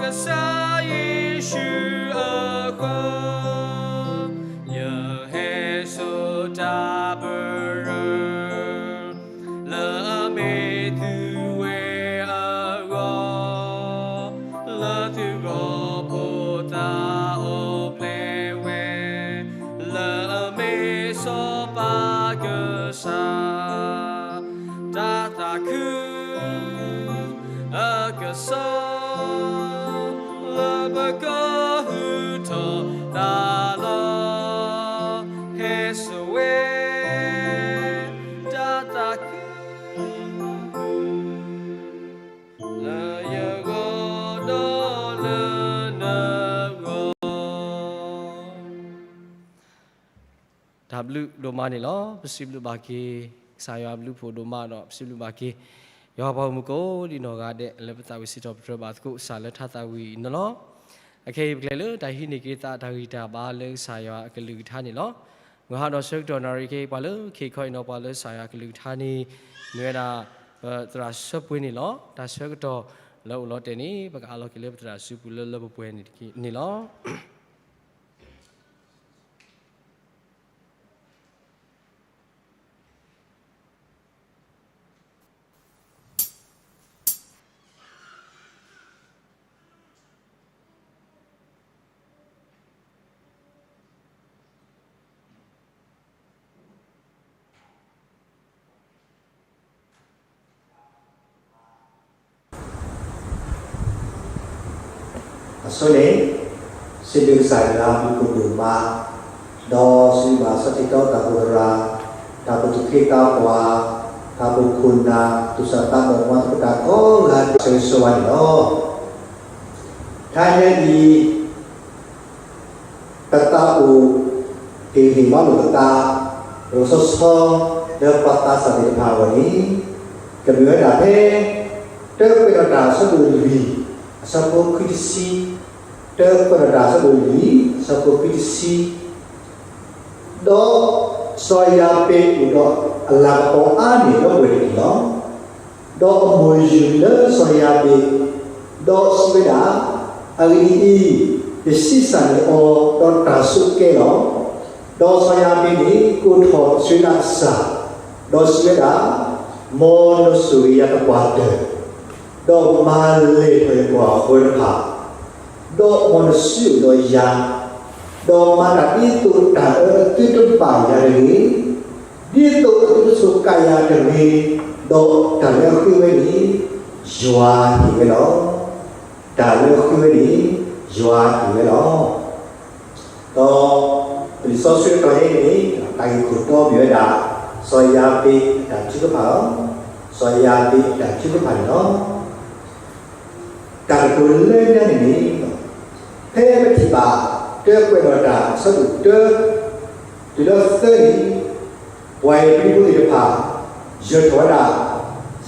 ကစၢ်ယ့ၣ်ၡူးအဃိ, ယဟဲစိာ်တၢ်ပရၢ လၢအမ့ၢ်သုဝဲအဂီၢ်, လၢသုဂီၢ်ဖိသၣ်အိၣ်ဖျဲၣ်ဝဲ, လၢအမ့ၢ်စီၤပၤကစၢ်, တၢ်သးခု အကစီၣ်, လၢပကဟုၣ်ထီၣ်သးလီၤ, ဟဲစိာ်ဝဲ တၢ်သးခု လၢယဂီၢ်ဒီးလၢနဂီၢ်. တၢ်ဘျုးဒိၣ်မးန့ၣ်လီၤ. ပစံးဘျုးဘၣ်က့ၤ ကစၢ်ယွၤဘျုးဖှိၣ်ဒိၣ်မးဒီး ပစံးဘျုးဘၣ်က့ၤ ယွၤပှၤဂီၢ်မုၢ်ကိးဒံနီၢ်ဂၤဒဲး လၢပသးဝံၣ်စံးထီၣ်ပတြၢၤဘၣ်သကိး ကစၢ်လၢထါသးဝံၣ်န့ၣ်လီၤ. အခဲအံၤပကလဲၤလၢတၢ်ဟံးန့ၢ်က့ၤသးတၢ်ဂံၢ်တၢ်ဘါလၢကစၢ်ယွၤအကလုၢ်ကထါန့ၣ်လီၤ. မုၢ်ဟါဒီးဆၢကတီၢ်နၣ်ရံၣ်က့ၤ ပှၤလၢခ့ခီအံၤနီၤ ပှၤလၢကစၢ်ယွၤအကလုၢ်ကထါန့ၣ် မ့ၢ်ဝဲဒၣ် ပသရၣ်ဆၢပှ့ၤန့ၣ်လီၤ. တၢ်ဆၢကတီၢ်လၢအိၣ်လီၤတဲာ်န့ၣ် ပကအးလီၤက့ၤလၢပသရၣ်စုပူၤလၢလၢပှဲၤပှဲၤန့ၣ်လီၤ. အဆိန့ၣ် စံးဘျုးကစၢ်ယွၤဘျုးဖှိၣ်ဒိၣ်မး, ဒီးစံးဘျုးဘၣ်စီၤထံတီတၢ်အိၣ်ဖှိၣ်သရၣ်, တၢ်အိၣ်ဖှိၣ်သူၣ်က့သးပှၢ်, တၢ်အိၣ်ဖှိၣ်ခိၣ်နၢ်, သူၣ်စၢ်သးဘီၣ်မါသကိးတၢ်ကိးဂၤဒဲး ဆိၣ်ဂ့ၤဆိၣ်ဝါန့ၣ်လီၤ. ခဲအံၤ ပသးအိၣ် ဟ့ၣ်ဂံၢ်ဘါလိာ်ပသး လီၤဆီဆီ လၢပှၤသးစၢ်သ့ၣ်တဖၣ်အဂီၢ်န့ၣ် ကမ့ၢ်ဝဲဒၣ်ဖဲ တၢကွဲးနီၣ်တၢ်အဆၢဒိၣ်လွံၢ် အဆၢဖိခွံတဆံ, တၢကွဲးနီၣ်တၢ်အဆၢဒိၣ်လွံၢ် အဆၢဖိခွံတဆံ ဒီးစီၤယၤဘ့းအိၣ်ဒီးအလၤကပီၤအါန့ၢ်ဒီပုၢ်ဝဲၢ်တက့ၢ်လီၤ. ဒီးအမိၢ်ယုၢ်လၢစီၤယၤဘ့း, ဒီးစံးဝဲဒၣ်, အဂ့ၢ်ဒ်အံၤ, ယဆံးစၢ်န့ၢ်အီၤဒီးတၢ်ဆိးကဲလီၤ. ဒီးစီၤယၤဘ့းန့ၣ်ကိးထီၣ်အံၣ်စရ့လးအစၢ်, ဒီးစံးဝဲဒၣ်, မ်နဆိၣ်ဂ့ၤယၤသပှၢ်တၢၢ်, ဒီးမၤလဲၢ်ထီၣ်ယပှၤဃၢၤတဖၣ်, ဒီးမ်နစုအိၣ်ဒီးယၤ, ဒီးမၤတၢ်ဒ်သိးတၢ်အၢအသုတဘၣ်ယၤတဂ့ၤ, ဒ်သိးအသုတဆိးကါယၤတဂ့ၤ, ဒီးတၢ်လၢအဃ့ဝဲန့ၣ် ယွၤဟ့ၣ်ဝဲလီၤ. တၢ်လၢအဃ့ဝဲန့ၣ် ယွၤဟ့ၣ်ဝဲလီၤ. ဒီးပလံာ်စီဆှံအတီၢ်အံၤန့ၣ် တၢ်ဂ့ၢ်ခိၣ်တီမ့ၢ်ဝဲဒၣ် စီၤယၤဘ့းအတၢ်ထုကဖၣ်လီၤ. စီၤယၤဘ့းအတၢ်ထုကဖၣ်န့ၣ်လီၤ. တၢ်ကတိၤလၢညါန့ၣ်န့ၣ် ဖဲပ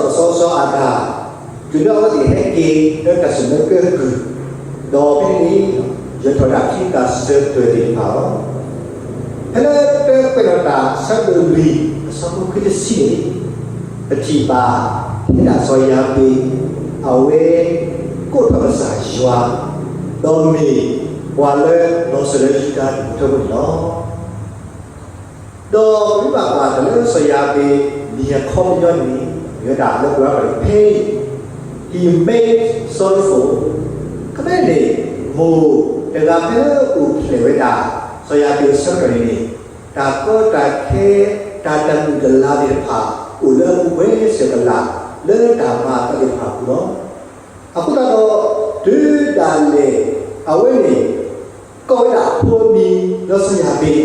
ထံၣ်ဘၣ် တၢကွဲးနီၣ်တၢ်အဆၢဒိၣ်တၢ တုၤလၢသၢန့ၣ် ပှၤဧ့ၤဘြံၤဖိသ့ၣ်တဖၣ် ယၢၤထီၣ်ဝဲဒၣ် စးထီၣ်လၢတဆီဘၣ်တဆီ စီၤအၤဒၣ် တုၤလၢအဝဲသ့ၣ်ဟဲက့ၤလၢတၢ်စူၣ်မၢကဲကုၢ်, ဒီးဖဲန့ၣ်န့ၣ် ယၢၤထီၣ်ဝဲဒၣ်ခံတၢ်စၢၤသွဲၣ်သ့ၣ်တဖၣ်လီၤ. ဖဲလၢတၢကွဲးနီၣ်တၢ်အဆၢဒိၣ်လွံၢ် အဆၢဖိခွံတဆံန့ၣ် ပထံၣ်ဘၣ် ဖဲဒၣ်စီၤယၤဘ့း အဝဲကိးထီၣ်ကစၢ်ယွၤ, ဒီးမ့ၢ်ပှၤလၢလီၤစၢၤလၢယူဒၤအကရူၢ်ကထၢဖိန့ၣ်လီၤ. ဒီးပမ့ၢ်ဘၣ်ကွၢ်တၢ်လၢစီၤယၤဘ့း မ့ၢ်အခီပညီန့ၣ် မ့ၢ်ဝဲဒၣ်လၢပှၤပာ်ဖဲ he made sorrowful, ခီဖျိန့ၣ် မိၢ်တဂၤဖဲလၢအအိၣ်ဖျဲၣ်ဝဲဒၣ် စီၤယၤဘ့းအဆၢကတီၢ်န့ၣ်န့ၣ် တၢ်ကီတၢ်ခဲ တၢ်တမုာ်တလၤသ့ၣ်တဖၣ် အိၣ်လၢအပူၤကွံာ်စၢၤကလာ် လၢတၢ်မၤအသးသ့ၣ်တဖၣ်အပူၤလီၤ. အဃိသတးဒီး တုၤဒၣ်လဲာ် အဝဲန့ၣ် ကိးဝဲဒၣ်အဖိအမံၤလၢစီၤယၤဘ့း,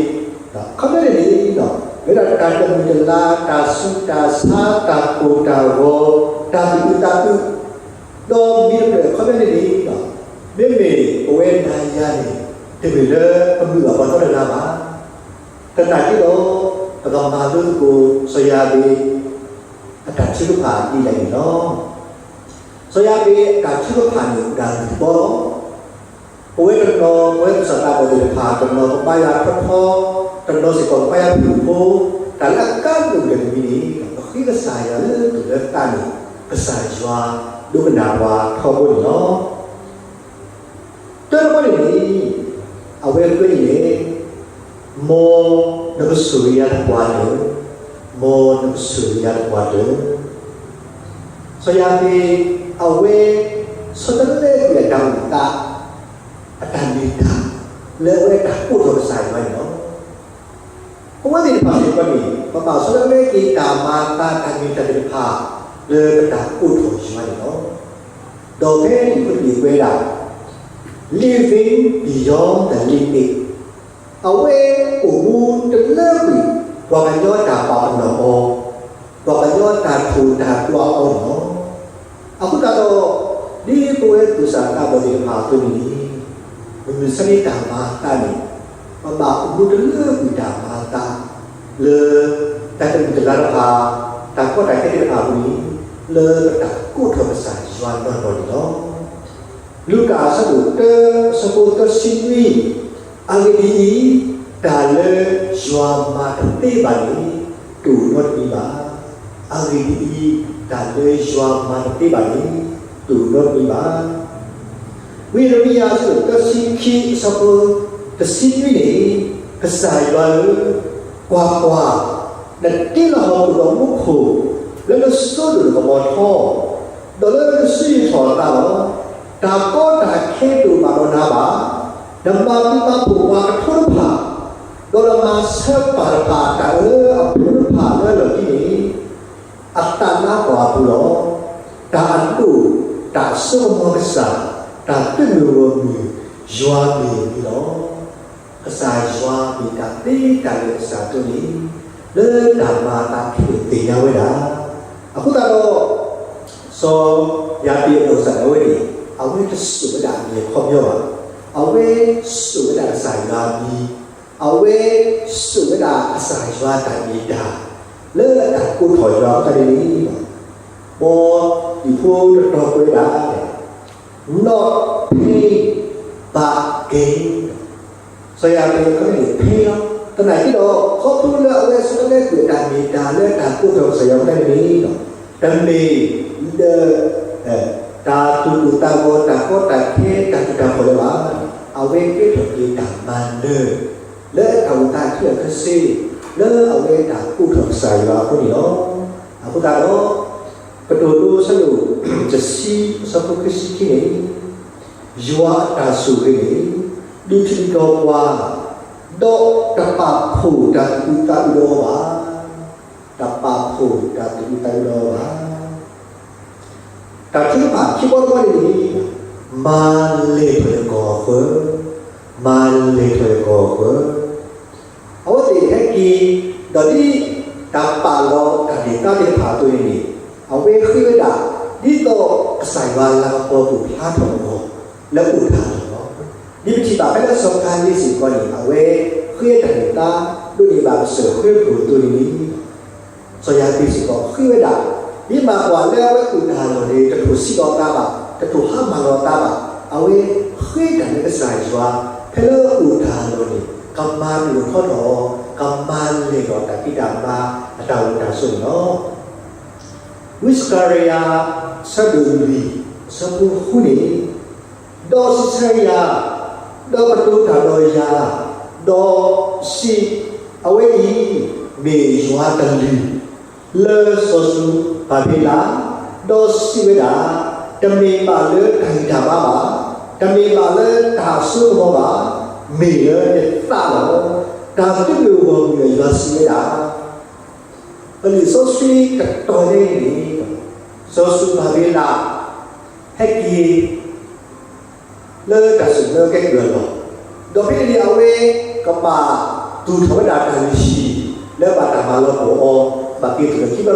ခီဖျိန့ၣ်န့ၣ် မ့ၢ်ဒၣ်တၢ်တမုာ်တလၤ တၢ်ဆူးတၢ်ဆါ တၢ်ကိၢ်တၢ်ဂီၤ တၢ်သူၣ်အုးသးအုး, ဒီးမ့ၢ်တဖျၢၣ်ခီဖျိန့ၣ်န့ၣ် မ့မ့ၢ်ပဝဲနၤယၤန့ၣ် တမ့ၢ်လၢပမုာ်ဘၣ်ပှၤနီတဂၤဘၣ်. သနာ်က့ဒီး ပကမၤလိသကိးစီၤယၤဘ့း အတၢ်ထုကဖၣ်ဒ်လဲၣ်န့ၣ်လီၤ. စီၤယၤဘ့းအတၢ်ထုကဖၣ်န့ၣ် အိၣ်ဒၣ်လွံၢ်ဘီလီၤ. ပဝဲတနီၤ ပဝဲသူၣ်စၢ်သးဘီၣ်သ့ၣ်တဖၣ် တနီၤ ပဘါယွၤထီထီ, တနီၤစ့ၢ်ကီး ပဘါယွၤဖုၣ်ဖိ, တၢ်လၢအကါဒိၣ်ကတၢၢ်တမံၤန့ၣ် ပဃ့ကစၢ်ယွၤလၢသူၣ်လၢသးန့ၣ် ကစၢ်ယွၤဒိကနၣ်ပှၤထီဘိန့ၣ်လီၤ. တၢ်တဘီန့ၣ်န့ၣ် အဝဲကွဲးန့ၣ် မ်နကဆိၣ်ဂ့ၤယၤသပှၢ်တၢၢ်, မ်နကဆိၣ်ဂ့ၤယၤသပှၢ်တၢၢ်. စီၤယၤဘ့း အဝဲ ဆီတလဲကွံာ်အတၢ်အိၣ်သး အတၢ်မ့ၢ်တၢ် လၢအဝဲတၢ်ကိးထီၣ်ကစၢ်ယွၤန့ၣ်လီၤ. ပဝဲသ့ၣ်တဖၣ်စ့ၢ်ကီးန့ၣ် ပဘၣ်ဆီတလဲက့ၤတၢ်မၤအသး တၢ်မ့ၢ်တၢ်သ့ၣ်တဖၣ် လၢပတၢ်ကိးထီၣ်ယွၤန့ၣ်လီၤ. ဒီးဖဲအံၤ ပကကွဲးဒၣ် living beyond the limit, အဝဲအိၣ်မူတလၢကွံာ် ပှၤကညီတၢ်ပာ်ပနီၣ်အီၤ, ပှၤကညီတၢ်ထိၣ်တၢ်ကွၢ်အီၤန့ၣ်လီၤ. အဃိသတးဒီး ဒ်ပဝဲသူၣ်စၢ်သးဘီၣ်သ့ၣ်တဖၣ်အသိးန့ၣ်န့ၣ် မုၢ်မဆါတၢ်မၤအသးန့ၣ် ပဘၣ်အိၣ်မူတလၢကွံာ်တၢ်မၤအသး လၢတၢ်တမုာ်တလၤတဖၣ်, တၢ်ကီတၢ်ခဲသ့ၣ်တဖၣ်အပူၤန့ၣ် လၢပတၢ်ကိးထီၣ်ကစၢ်ယွၤနီၢ်နီၢ်န့ၣ်လီၤ. လူၤကၣ်အဆၢဒိၣ်တၢ အဆၢဖိသၢဆံနွံ, အဂ့ၢ်ဒ်အံၤ, တၢ်လၢယွၤမၤတသ့ဘၣ်န့ၣ် တအိၣ်နီတမံၤဘၣ်. အဂ့ၢ်ဒ်အံၤ, တၢ်လၢယွၤမၤတသ့ဘၣ်န့ၣ် တအိၣ်နီတမံၤဘၣ်. ဝံယံးရမံယၤ အဆၢဒိၣ်သၢဆံခံ အဆၢဖိတဆံနွံန့ၣ်, ကစၢ်ယွၤဧၢ, ကွၢ်ကွၢ်, နတ့လီၤဟီၣ်ခိၣ်ဒီးမူခိၣ် လၢနစိဒိၣ်နကမီၤထီ, ဒီးလၢနစုယံၤထီၣ်အသးလီၤ. တၢ်ကီတၢ်ခဲတအိၣ်ဘၣ်ဒီးနၤဘၣ်. နမၤဘျုးမၤဖှိၣ်ပှၤကထိတဖၣ်, ဒီးနမၤဆှၢပၢ်တဖၣ်အတၢ်အၢအဖိတဖၣ်လၢအလီၢ်ခံန့ၣ် အသးနါပှၢ်အပူၤလီၤ. တၢ်အဒိၣ်တၢ်အစိကမီၤကစၢ်, တၢ်သုးမုၢ်ဂီၢ်မုၢ်ယွၤမ့ၢ်အံၤလီၤ. ကစၢ်ယွၤမ့ၢ်တၢ်သ့တၢ်လၢာ်ကစၢ်အသိးန့ၣ် လၢတၢ်မၤအသးခဲလၢာ်သ့ၣ်ညါဝဲဒၣ်. အဃိသတးဒီး စီၤယၤဘ့းအနီၢ်ကစၢ်ဒၣ်ဝဲန့ၣ် အဝဲတစိာ်ဝဲဒၣ်အမံၤအခီပညီဘၣ်. အဝဲစိာ်ဝဲဒၣ်ကစၢ်ယွၤမံၤ, အဝဲစိာ်ဝဲဒၣ်ကစၢ်ယွၤတၢ်မ့ၢ်တၢ် လၢအတၢ်ကိးထီၣ်ယွၤအဃိသတးန့ၣ်လီၤ. မ်ဒံၣ်ဖိတတီၤကွဲးဒၣ် not pain but gain. စီၤယၤဘ့းအခီပညီန့ၣ် pain လီၤ. သနာ်က့ဒီး ခီဖျိလၢအဝဲဆီတလဲကွံာ်တၢ်မ့ၢ်တၢ်လၢတၢ်ကိးထီၣ်ကစၢ်ယွၤအဃိသတးန့ၣ်လီၤ. တမ့ၢ်လၢ တၢ်သူၣ်ကိၢ်သးဂီၤ တၢ်ကီတၢ်ခဲ တၢ်သူၣ်တၢ်ဖှီၣ်လၢၤဘၣ်. အဝဲကဲထီၣ်က့ၤတၢ်မၤနၢၤ လၢတၢ်အိၣ်သးခဲလၢာ်ခဲဆ့ လၢအဝဲတၢ်ကိးထီၣ်ကစၢ်ယွၤအဃိန့ၣ်လီၤ. အဃိသတးဒီး ကတိၤဒိအဆၢဒိၣ်တဆံ အဆၢဖိခံဆံခံန့ၣ် ယွၤအတၢ်ဆိၣ်ဂ့ၤန့ၣ် ဒုးထံၣ်ကဒီးပှၤ ဒီးတပာ်ဖှိၣ်တၢ်သူၣ်အုးသးအုးဒီးအီၤဘၣ်. တပာ်ဖှိၣ်တၢ်သူၣ်အုးသးအုးဒီးအီၤဘၣ်. တၢ်ထုကဖၣ်ခံဘီတဘီန့ၣ်န့ၣ် မၤလဲၢ်ထီၣ်ကီၢ်ဃၢၤ, မၤလဲၢ်ထီၣ်ကီၢ်ဃၢၤ. အဝဲသ့ၣ်ဟဲက့ၤ ဒီးဒ်တၢ်ပာ်လီၤတၢ်န့ၢ်သါသ့ၣ်တဖၣ်အသိးန့ၣ်န့ၣ် အဝဲဃ့ဝဲဒၣ် ဒ်သိးကစၢ်ယွၤလၤကပီၤကဖျါထီၣ်အဂီၢ် လၢအအိၣ်တၢ်အလီၢ်လီၤ. ဒ်ပထံၣ်ဘၣ်ဖဲလၢစီၤကၤလ့စ့ၢ်ကီးန့ၣ် အဝဲဃ့တၢ်န့ၢ်သါ ဒိးန့ၢ်ဘၣ်ကစၢၢ်ဃ့ပူၤအသိးန့ၣ်န့ၣ် စီၤယၤဘ့းစ့ၢ်ကီးဃ့ဝဲဒၣ် ဒ်မးပှၤလၢအဝဲအိၣ်တၢ်အလီၢ်န့ၣ် တထိၣ်စံးလီၤအသးဘၣ်, တထိၣ်ဟါမၢ်လီၤအသးဘၣ်, အဝဲဃ့တၢ်လၢကစၢ်ယွၤ ဖဲလၢအအိၣ်တၢ်အလီၢ်န့ၣ် ကမၤနၢၤထီထီၣ်အီၤ, ကမၤလဲၢ်ထီၣ်တၢ်ဖံးတၢ်မၤအတၢ်အိၣ်တၢ်ဆိးန့ၣ်လီၤ. ဝံစကၤရယၤ အဆၢဒိၣ်လွံၢ် အဆၢဖိဃုန့ၣ် ဒီးစံးဆၢယၤ, ဒီးကတိၤတၢ်ဒီးယၤ, ဒီးစံး, အဝဲအံၤ မ့ၢ်ယွၤအကလုၢ် လၢစီၤစရူၤဘၤဘ့လး, ဒီးစံးဝဲဒၣ်, တမ့ၢ်ဘၣ်လၢတၢ်ဂံၢ်တၢ်ဘါဘၣ်, တမ့ၢ်ဘၣ်လၢတၢ်အစိကမီၤဘၣ်, မ့ၢ်လၢယသးလီၤ. တၢ်သုးမုၢ်ဂီၢ်မုၢ်အယွၤစံးဝဲဒၣ် ပလံာ်စီဆှံတတီၤညါအံၤန့ၣ် စီၤစရူၤဘၤဘ့လး ဟဲက့ၤ လၢတၢ်စူၢ်က့ၤနာ်က့ၤအလီၢ်, ဒီးဖဲန့ၣ်န့ၣ် အဝဲကဘၣ်သူၣ်ထီၣ်ဝဲဒၣ်တၢ်လုၢ်ဟံၣ် လၢဘၣ်တၢ်မၤလီၤပှီၢ်အီၤ ဘၣ်က့ၤသူၣ်ထီၣ်ခံဘျီတဘျီလီၤ.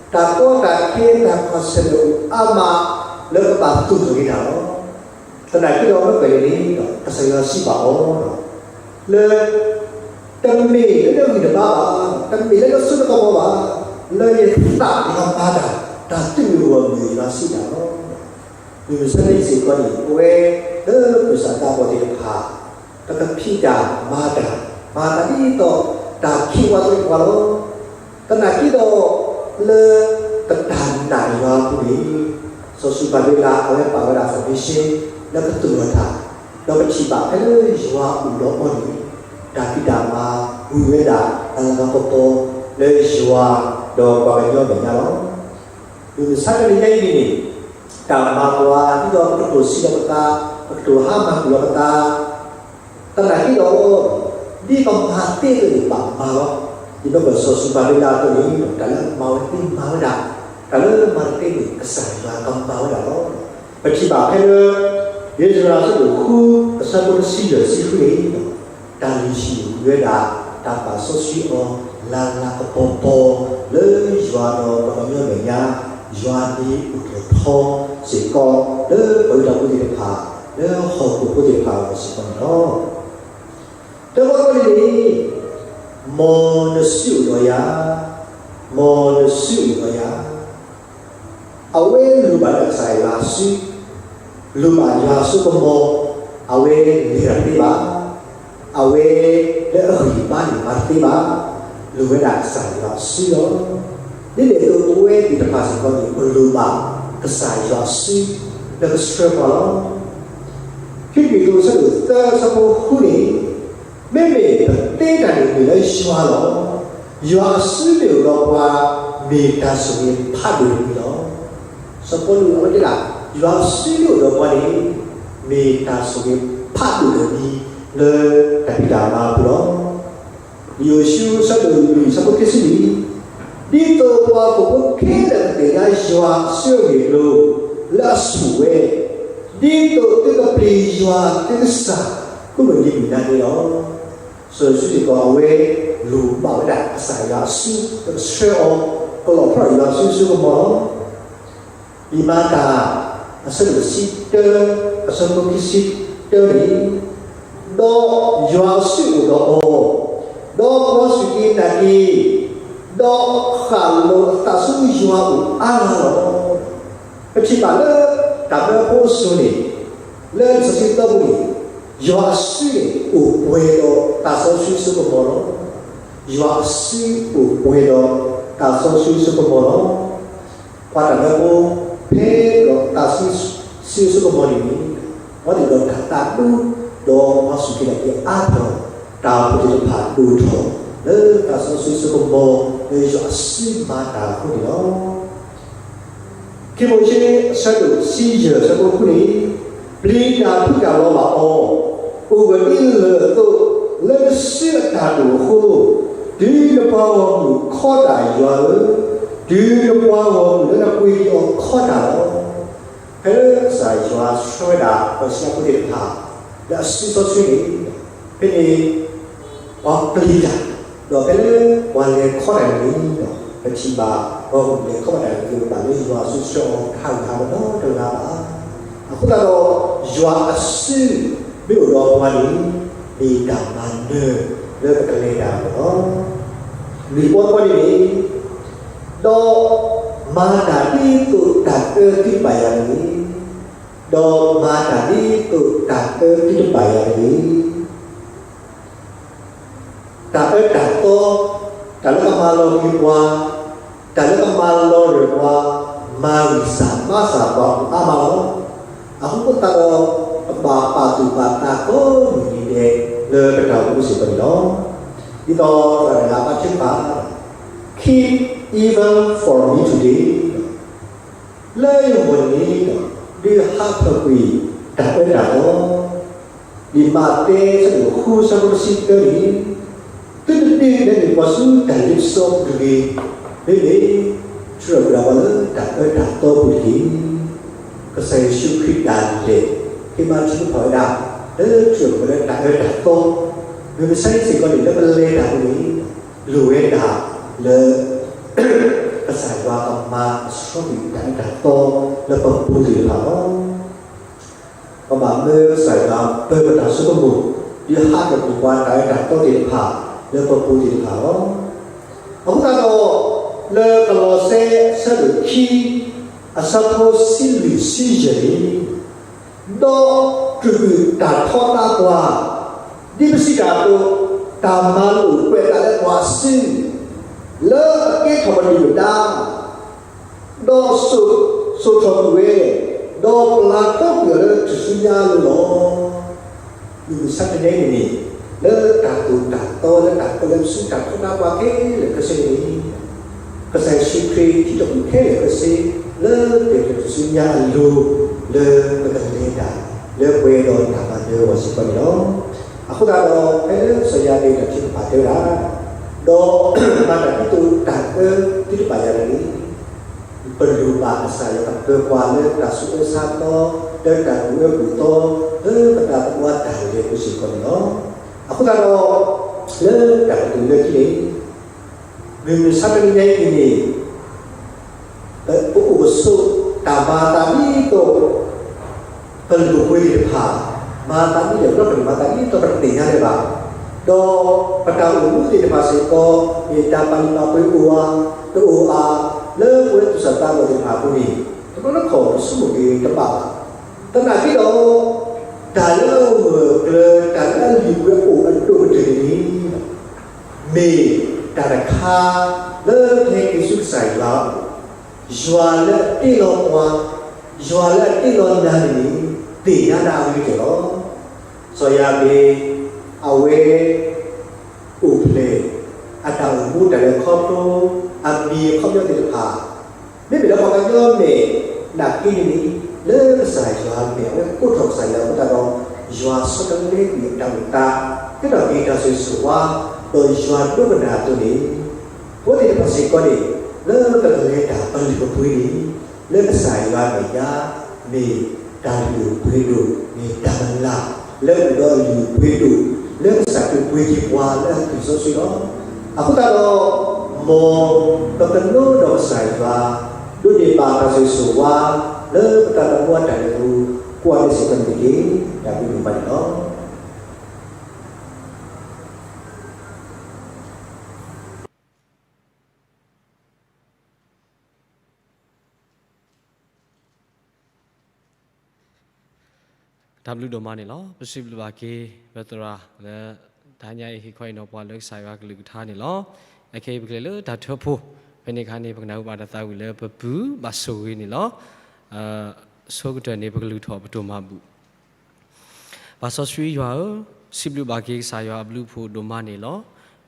တၢ်ကီတၢ်ခဲတၢ်ကွၢ်ဆၢၣ်မဲာ်အိၣ်အါမး လၢကဘၣ်သူၣ်ထီၣ်က့ၤတၢ်လီၤ. သနာ်က့ဒီးမ့ၢ်ကွၢ်န့ၣ်န့ၣ် ကစၢ်ယွၤစံးဘၣ်အီၤ လၢ တမ့ၢ်လၢနဂံၢ်နဘါဘၣ်, တမ့ၢ်လၢနစိနကမီၤဘၣ်, လၢယသးလီၤမၤတၢ်, တၢ်သုးမုၢ်ဂီၢ်မုၢ်ယွၤစံးတၢ်လီၤ. မုၢ်မဆါတနံၤစ့ၢ်ကီးန့ၣ် ပဝဲလၢပကစၢ်သးဘီၣ်သ့ၣ်တဖၣ် ပကဖံးတၢ်မၤတၢ်, မၤတၢ်ဒ်သိးတၢ်ခံးဝါသရံးပှၤလီၤ. သနာ်က့ဒီး လၢပတၢ်နာ်ယွၤအပူၤန့ၣ် စီၤစရူၤဘၤဘ့လး အဝဲပာ်ဝဲဒၣ် foundation လၢကသူၣ်လီၤတၢ် ဒီးပထံၣ်ဘၣ်ဖဲလၢယွၤအိၣ်ဒီးအီၤန့ၣ်, တၢ်ဖံးတၢ်မၤဝံၤဝဲဒၣ်အလၤကပီၤပီၤလၢယွၤဒီးပှၤကညီမဲာ်ညါလီၤ. မုၢ်မဆါတနံၤညါအံၤန့ၣ်, တၢ်မၤပှၤဒ်သိးပကတိၤဆံးလီၤပသး, ပကတိၤဟါမၢ်ကွံာ်လီၤပသး, သနာ်က့ဒီး ဒ်ပမၤသ့အသိးန့ၣ် ဘၣ်မၤလီၤ. ဒ်သိးစီၤစရူၤဘၤဘ့လးအသိးန့ၣ်, တၢ်လၢအမၤဝဲသ့မၤဝဲဒၣ်, တၢ်လၢမၤတသ့န့ၣ် ကစၢ်ယွၤကမၤဝဲဒၣ်လီၤ. ပထံၣ်ဘၣ်ဖဲလၢ အ့စြၤအဆၢဒိၣ်ဃု အဆၢဖိတဆံယဲၢ်ဆံဃုန့ၣ်, တၢ်လုၢ်ဟံၣ်ဝံၤဝဲဒၣ် တၢ်ပာ်စီဆှံအီၤ လၢလၤကပီၤပီၤ လၢယွၤဒီးပှၤကညီမဲာ်ညါ, ယွၤန့ၣ်အိၣ်ထီၣ်ထီစ့ၢ်ကီး လၢပှၤလုၢ်တၢ်ဖိသ့ၣ်တဖၣ်, လၢဟီၣ်ခိၣ်ဖိသ့ၣ်တဖၣ်အဂီၢ်စ့ၢ်ကီးန့ၣ်လီၤ. တၢ်ကတိၤန့ၣ်, မ်နစုအိၣ်ဒီးယၤ, မ်နစုအိၣ်ဒီးယၤ အဝဲလိၣ်ဘၣ်လၢကစၢ်ယွၤစု, လိၣ်ဘၣ်ယွၤအစိကမီၤ, အဝဲလဲၤတၢ်တသ့ဘၣ်, အဝဲလၢအဂံၢ်အဘါန့ၣ်မၤတသ့ဘၣ်, လိၣ်ဝဲဒၣ်ကစၢ်ယွၤစုလီၤ. ဒ်န့ၣ်အသိးပဝဲသ့ၣ်တဖၣ်စ့ၢ်ကီးန့ၣ် ပလိၣ်ဘၣ်ကစၢ်ယွၤစု လၢကဆှၢပှၤလီၤ. ခံကရံၣ်သူး အဆၢဒိၣ်သၢ အဆၢဖိဃုန့ၣ်, မ့မ့ၢ်ပသ့တၢ်န့ၣ်မ့ၢ်လၢယွၤလီၤ. ယွၤအစုမ့ၢ်အိၣ်ဒီးပှၤ, မ့ၢ်တၢ်ဆိၣ်ဂ့ၤဖးဒိၣ်တမံၤလီၤ. စီၤပီလူးအဝဲတဲဒၣ်, ယွၤအစုမ့ၢ်အိၣ်ဒီးပှၤန့ၣ်, မ့ၢ်တၢ်ဆိၣ်ဂ့ၤဖးဒိၣ်တမံၤ လၢတၢ်ဖံးတၢ်မၤအပူၤလီၤ. ယိၤၡူ အဆၢဒိၣ်လွံၢ် အဆၢဖိခံဆံလွံၢ်, ဒ်သိးပှၤဟီၣ်ခိၣ်ဖိခဲလၢာ်ကသ့ၣ်ညါယွၤအစုအဂ့ၢ်အကျိၤ လၢအဆိၣ်ဝဲ, ဒ်သိးသုကပျံၤယွၤသုကစၢ် ကိးမုၢ်နံၤမုၢ်နၤန့ၣ်လီၤ. စီၤယိၤၡူစ့ၢ်ကီး အဝဲလိၣ်ဘၣ်ဝဲဒၣ်ကစၢ်ယွၤအစု လၢကဆှၢအီၤ ကလီၣ်ဖျီယွၤစုအစိကမီၤလီၤ. လံာ်မၤတၢ် အဆၢဒိၣ်တဆံတၢ အဆၢဖိခံဆံတၢန့ၣ်, ဒီးယွၤအစုအိၣ်ဒီးအီၤ, ဒီးပှၤစူၢ်က့ၤနာ်က့ၤ, ဒီးဃၣ်လိၤအသးဆူယွၤအအိၣ်အါဂၤလီၤ. ပထံၣ်ဘၣ်လၢ တၢ်မၢဖိအစိၤန့ၣ်, လၢလံာ်စီဆှံသီပူၤန့ၣ်, ယွၤအစုန့ၣ်အိၣ်ပှဲၤဒီးသးစီဆှံစိကမီၤလီၤ. ယွၤအစုအိၣ်ပှဲၤဒီးသးစီဆှံစိကမီၤလီၤ. ပှၤတၢ်မၢဖိ ဖဲဒီးသးစီဆှံစိကမီၤန့ၣ်, အဝဲသ့ၣ်ဒီးတၢ်သးဒူ ဒီးပှၤစူၢ်က့ၤနာ်က့ၤအါထီၣ်, တၢ်အိၣ်ဖှိၣ်သ့ၣ်တဖၣ်ဒိၣ်ထီၣ် လၢသးစီဆှံစိကမီၤ လၢယွၤအစုမၤတၢ်အဃိန့ၣ်လီၤ. ခံမိၤၡ့ အဆၢဒိၣ်တဆံယဲၢ် အဆၢဖိဃုန့ၣ်, ပျံၤတၢ်ဖုးတၢ်လီၤဘၣ်အီၤ, အိၣ်ဂၢၢ်ဒ်လၢၢ်အသိး လၢနစုအတၢ်ဒိၣ်အဃိ, တုၤနပှၤဂီၢ်မုၢ်ခီတၢ်ယွၤဧၢ, တုၤနပှၤဂီၢ်မုၢ်လၢနပှ့ၤက့ၤအီၤခီတၢ်လီၤ. ဖဲလၢကစၢ်ယွၤဆှၢဝဲဒၣ် ပှၤအံၣ်စရ့လးဖိသ့ၣ်တဖၣ် လၢအစုစီဆှံန့ၣ်, ဖဲန့ၣ် ပှၤပျံၤတၢ်, ဒီးဖဲလၢပှၤလဲၤခီတၢ်န့ၣ်ဒီး ပထံၣ်ဘၣ် ပှၤဂီၢ်မုၢ်လဲၤခီဘၣ်တၢ်န့ၣ် ကဘၣ်လၢယွၤစုဆှၢအီၤတဟးဂီၤဟးဂီၤနီတဂၤဘၣ်. အဃိသတးဒီး ယွၤအစုမ့ၢ်အိၣ်ဒီးပှၤန့ၣ် မ့ၢ်တၢ်မၤနၢၤလၢပကလဲၤတၢ်အဂီၢ်လီၤ. လွံၢ်ပီတပီန့ၣ်န့ၣ်, ဒီးမၤတၢ်ဒ်သိးတၢ်အၢသုဘၣ်ယၤတဂ့ၤ, ဒီးမၤတၢ်ဒ်သိးတၢ်အၢသုတဘၣ်ယၤတဂ့ၤ. တၢ်အၢတၢ်သီ, တၢ်လၢကမၤလီၤက့ၤပှၤ, တၢ်လၢကမၤလီၤရၢၢ်ပှၤ, မၤဂံၢ်စၢ်ဘါစၢ်ပှၤအိၣ်အါမးလီၤ. အဃိသတးဒီး ပဘၣ်ပာ်သူၣ်ပာ်သးကိးမုၢ်နံၤဒဲး လၢပတၢ်အိၣ်မူစ့ၢ်ကီးန့ၣ်လီၤ. ဒ်သိးတၢ်တဂၤဘါထုကဖၣ်, Keep even for me today. လၢယဂီၢ်န့ၣ် ဒုးဟးထီၣ်ကွံာ်တၢ်အၢတၢ်သီ, လံာ်မးသဲ အဆၢဒိၣ်ဃု အဆၢဖိတဆံသၢန့ၣ်, သုတဒုးနဲၣ်န့ၢ်ပှၤဆူတၢ်လ့ပစီပူၤတဂ့ၤ, မ့မ့ၢ် ထုးထီၣ်ကွံာ်ဒၣ်ပှၤလၢတၢ်အၢတၢ်သီပူၤတက့ၢ်. ကစၢ်ယ့ၣ်ၡူးခရံာ်ဒၣ်လဲာ် ဟ့ၣ်မၤထုကဖၣ်ဝဲဒၣ် လၢထုးထီၣ်ကွံာ်ပှၤလၢတၢ်အၢတၢ်သီ, မုၢ်မဆါအံၤစ့ၢ်ကီးန့ၣ် လၢပလဲၤတၢ်ပူၤန့ၣ် လိၣ်ဝဲဒၣ်လၢ ကစၢ်ယွၤကမၤကဆှီကွံာ်တၢ်အၢတၢ်သီ လၢပပူၤသ့ၣ်တဖၣ်လီၤ. ပဘၣ်မၢကစၢ်ယွၤပၢၤပတၢ်ဆိကမိၣ် ဒုးဟးထီၣ်ကွံာ်ပှၤတၢ်အၢတၢ်သီသ့ၣ်တဖၣ် လၢပပူၤသ့ၣ်တဖၣ်လီၤ. အဃိသတးဒီး လၢကလီးစဲ အဆၢဒိၣ်ခံ အဆၢဖိတဆံလွံၢ် တဆံယဲၢ်န့ၣ်, ဒီးတြူာ်ကွံာ်တၢ်ထီဒါပှၤ, ဒ်ပစံးတၢ်အသိး, တၢ်မၤလိာ်ကွဲးအသးလၢပှၤအစု, လၢအကဲထီၣ်ပဒုၣ်ပဒါ, ဒီးစိာ်ထီၣ်ကွံာ်ဝဲ, ဒီးပျၢ်ထီကွံာ်အီၤလၢထူၣ်စုညါအလိၤလီၤ. မုၢ်မဆါတနံၤအံၤန့ၣ် လၢတၢ်သိၣ်တၢ်သီလၢတၢ်ပလၢပစုတၢ်ထီဒါပှၤခဲလၢာ်ခဲဆ့န့ၣ် ကစၢ်ယ့ၣ်ၡူးခရံာ်ထံၣ်ထီၣ်ပှၤခဲလၢာ်ခဲဆ့ လၢတၢ်ထူၣ်စုညါအလိၤ လၢပကလဲၤတၢ် လၢပှဲၤဒီးတၢ်မၤနၢၤအဂီၢ်စ့ၢ်ကီးန့ၣ်လီၤ. အဃိသတးဒီး ဖဲလၢစီၤယၤဘ့းတၢ်ထုကဖၣ်တဲဝဲဒၣ် ဒီးမၤတၢ်ဒ်သိးတၢ်အၢသုတဘၣ်ယၤတဂ့ၤ ပလိၣ်ဘၣ်ကစၢ်ယွၤကပၢၤပှၤလၢတၢ်ဆူးအၢဆါသီ, လၢတၢ်ကူၣ်အၢကူၣ်သီ, လၢပတၢ်သးပှၢ်တၢ်လဲၤအပူၤစ့ၢ်ကီးန့ၣ်လီၤ. အဃိသတးဒီး လၢတၢ်ကတိၤလၢခံန့ၣ် မုၢ်မဆါတနံၤညါအံၤန့ၣ် ပအိၣ်ပဆိး တၢ်မၤအသးဒ်သိး ပလိၣ်ပှ့ၤသ့ၣ်တဖၣ် မၤအသးဒ်လဲၣ် ဘျီပန့ၣ်မၤအသးဒ်သိးပတသ့ၣ်ညါလၢၤဘၣ်, ဒီးပတၢ်အိၣ်မူသ့ၣ်တဖၣ်စ့ၢ်ကီး မ့ၢ်တၢ်ပာ်လုၢ်ပာ်ပှ့ၤအိၣ်ဧါ တအိၣ်ဧါ, လၢပဝဲသူၣ်စၢ်သးဘီၣ်သ့ၣ်တဖၣ်အပူၤန့ၣ် တဘျီတခီၣ်ပဆိကမိၣ်က့ၤတဘၣ်ဘၣ်. သနာ်က့ဒီး တၢ်လၢအဂၢၢ်အကျၢၤ တၢ်လၢအလုၢ်အပှ့ၤအိၣ်အဒိၣ်ကတၢၢ်န့ၣ် မ့ၢ်တၢ်တခါ လၢပဟဲက့ၤဆူကစၢ်ယွၤအအိၣ်, ယွၤလၢအတ့လီၤပှၤ, ယွၤလၢအတ့လီၤနၤန့ၣ် သ့ၣ်ညါနၤအဂ့ၤကတၢၢ်လီၤ. စီၤယၤဘ့း အဝဲ အိၣ်ဖျဲၣ် အတၢ်အိၣ်မူတၢ်လဲၤခီဖျိ အမံၤအခီပညီသ့ၣ်တဖၣ် မ့မ့ၢ်လၢပှၤကညီမဲာ် နာ်က့န့ၣ်န့ၣ် လၢကစၢ်ယွၤမဲာ် အဝဲကိးထီၣ်ကစၢ်ယွၤအဃိသတးဒီး ယွၤဆီတလဲကွံာ်အတၢ်အိၣ်သး ကဲထီၣ်က့ၤတၢ်ဆိၣ်ဂ့ၤဆိၣ်ဝါ ဒီးယွၤဒိကနၣ်အသိးန့ၣ် ပဝဲသ့ၣ်တဖၣ်စ့ၢ်ကီးန့ၣ် လၢပကလဲၤတၢ်ပလုၢ်ပပှ့ၤန့ၣ် လၢကစၢ်ယွၤအမဲာ်ညါ မ့ၢ်တၢ်လုၢ်ဒိၣ်ပှ့ၤဒိၣ် မ့ၢ်တၢ်မုၢ်လၢ် လၢအအိၣ်ဒီးအလုၢ်အပှ့ၤဒိၣ် လၢကစၢ်ဒိၣ်ပှ့ၤက့ၤပှၤလၢအသွံၣ်စီဆှံလီၤ. အဃိသတးဒီး မ်ပကနိဒီးကစၢ်ယွၤ ဒိးန့ၢ်ဘၣ်တၢ်ဆိၣ်ဂ့ၤဆိၣ်ဝါ လၢပတၢ်သးပှၢ်တၢ်လဲၤအပူၤ ကိးဂၤဒဲးစ့ၢ်ကီးန့ၣ်တက့ၢ်. တၢ်ဘျုးဒိၣ်မးန့ၣ်လီၤ. တၢ်ဘျုးဒိၣ်မးန့ၣ်လီၤ. ပစံးဘျုးဘၣ်က့ၤ ပသရၣ်လၢ တဟါညါအံၤဟ့ၣ်ခီဟ့ၣ်နီၤပှၤလၢကစၢ်ယွၤကလုၢ်ကထါန့ၣ်လီၤ. အခဲအံၤပကလဲၤလၢတၢ်ထၢဖှိၣ် ဖဲန့ၣ်အခါန့ၣ် ပကနၢ်ဟူဘၣ်တၢ်သးဝံၣ်လၢပပုၢ်ဘၣ်ဆိၣ်ဂ့ၤန့ၣ်လီၤ. အဆိကတၢၢ်န့ၣ် ပကလုၢ်ထီၣ်ပတိၢ်မၤဘူၣ် ပၢ်စီဆှံယွၤဧၢ, စံးဘျုးဘၣ်က့ၤကစၢ်ယွၤအဘျုးအဖှိၣ်ဒိၣ်မးန့ၣ်လီၤ.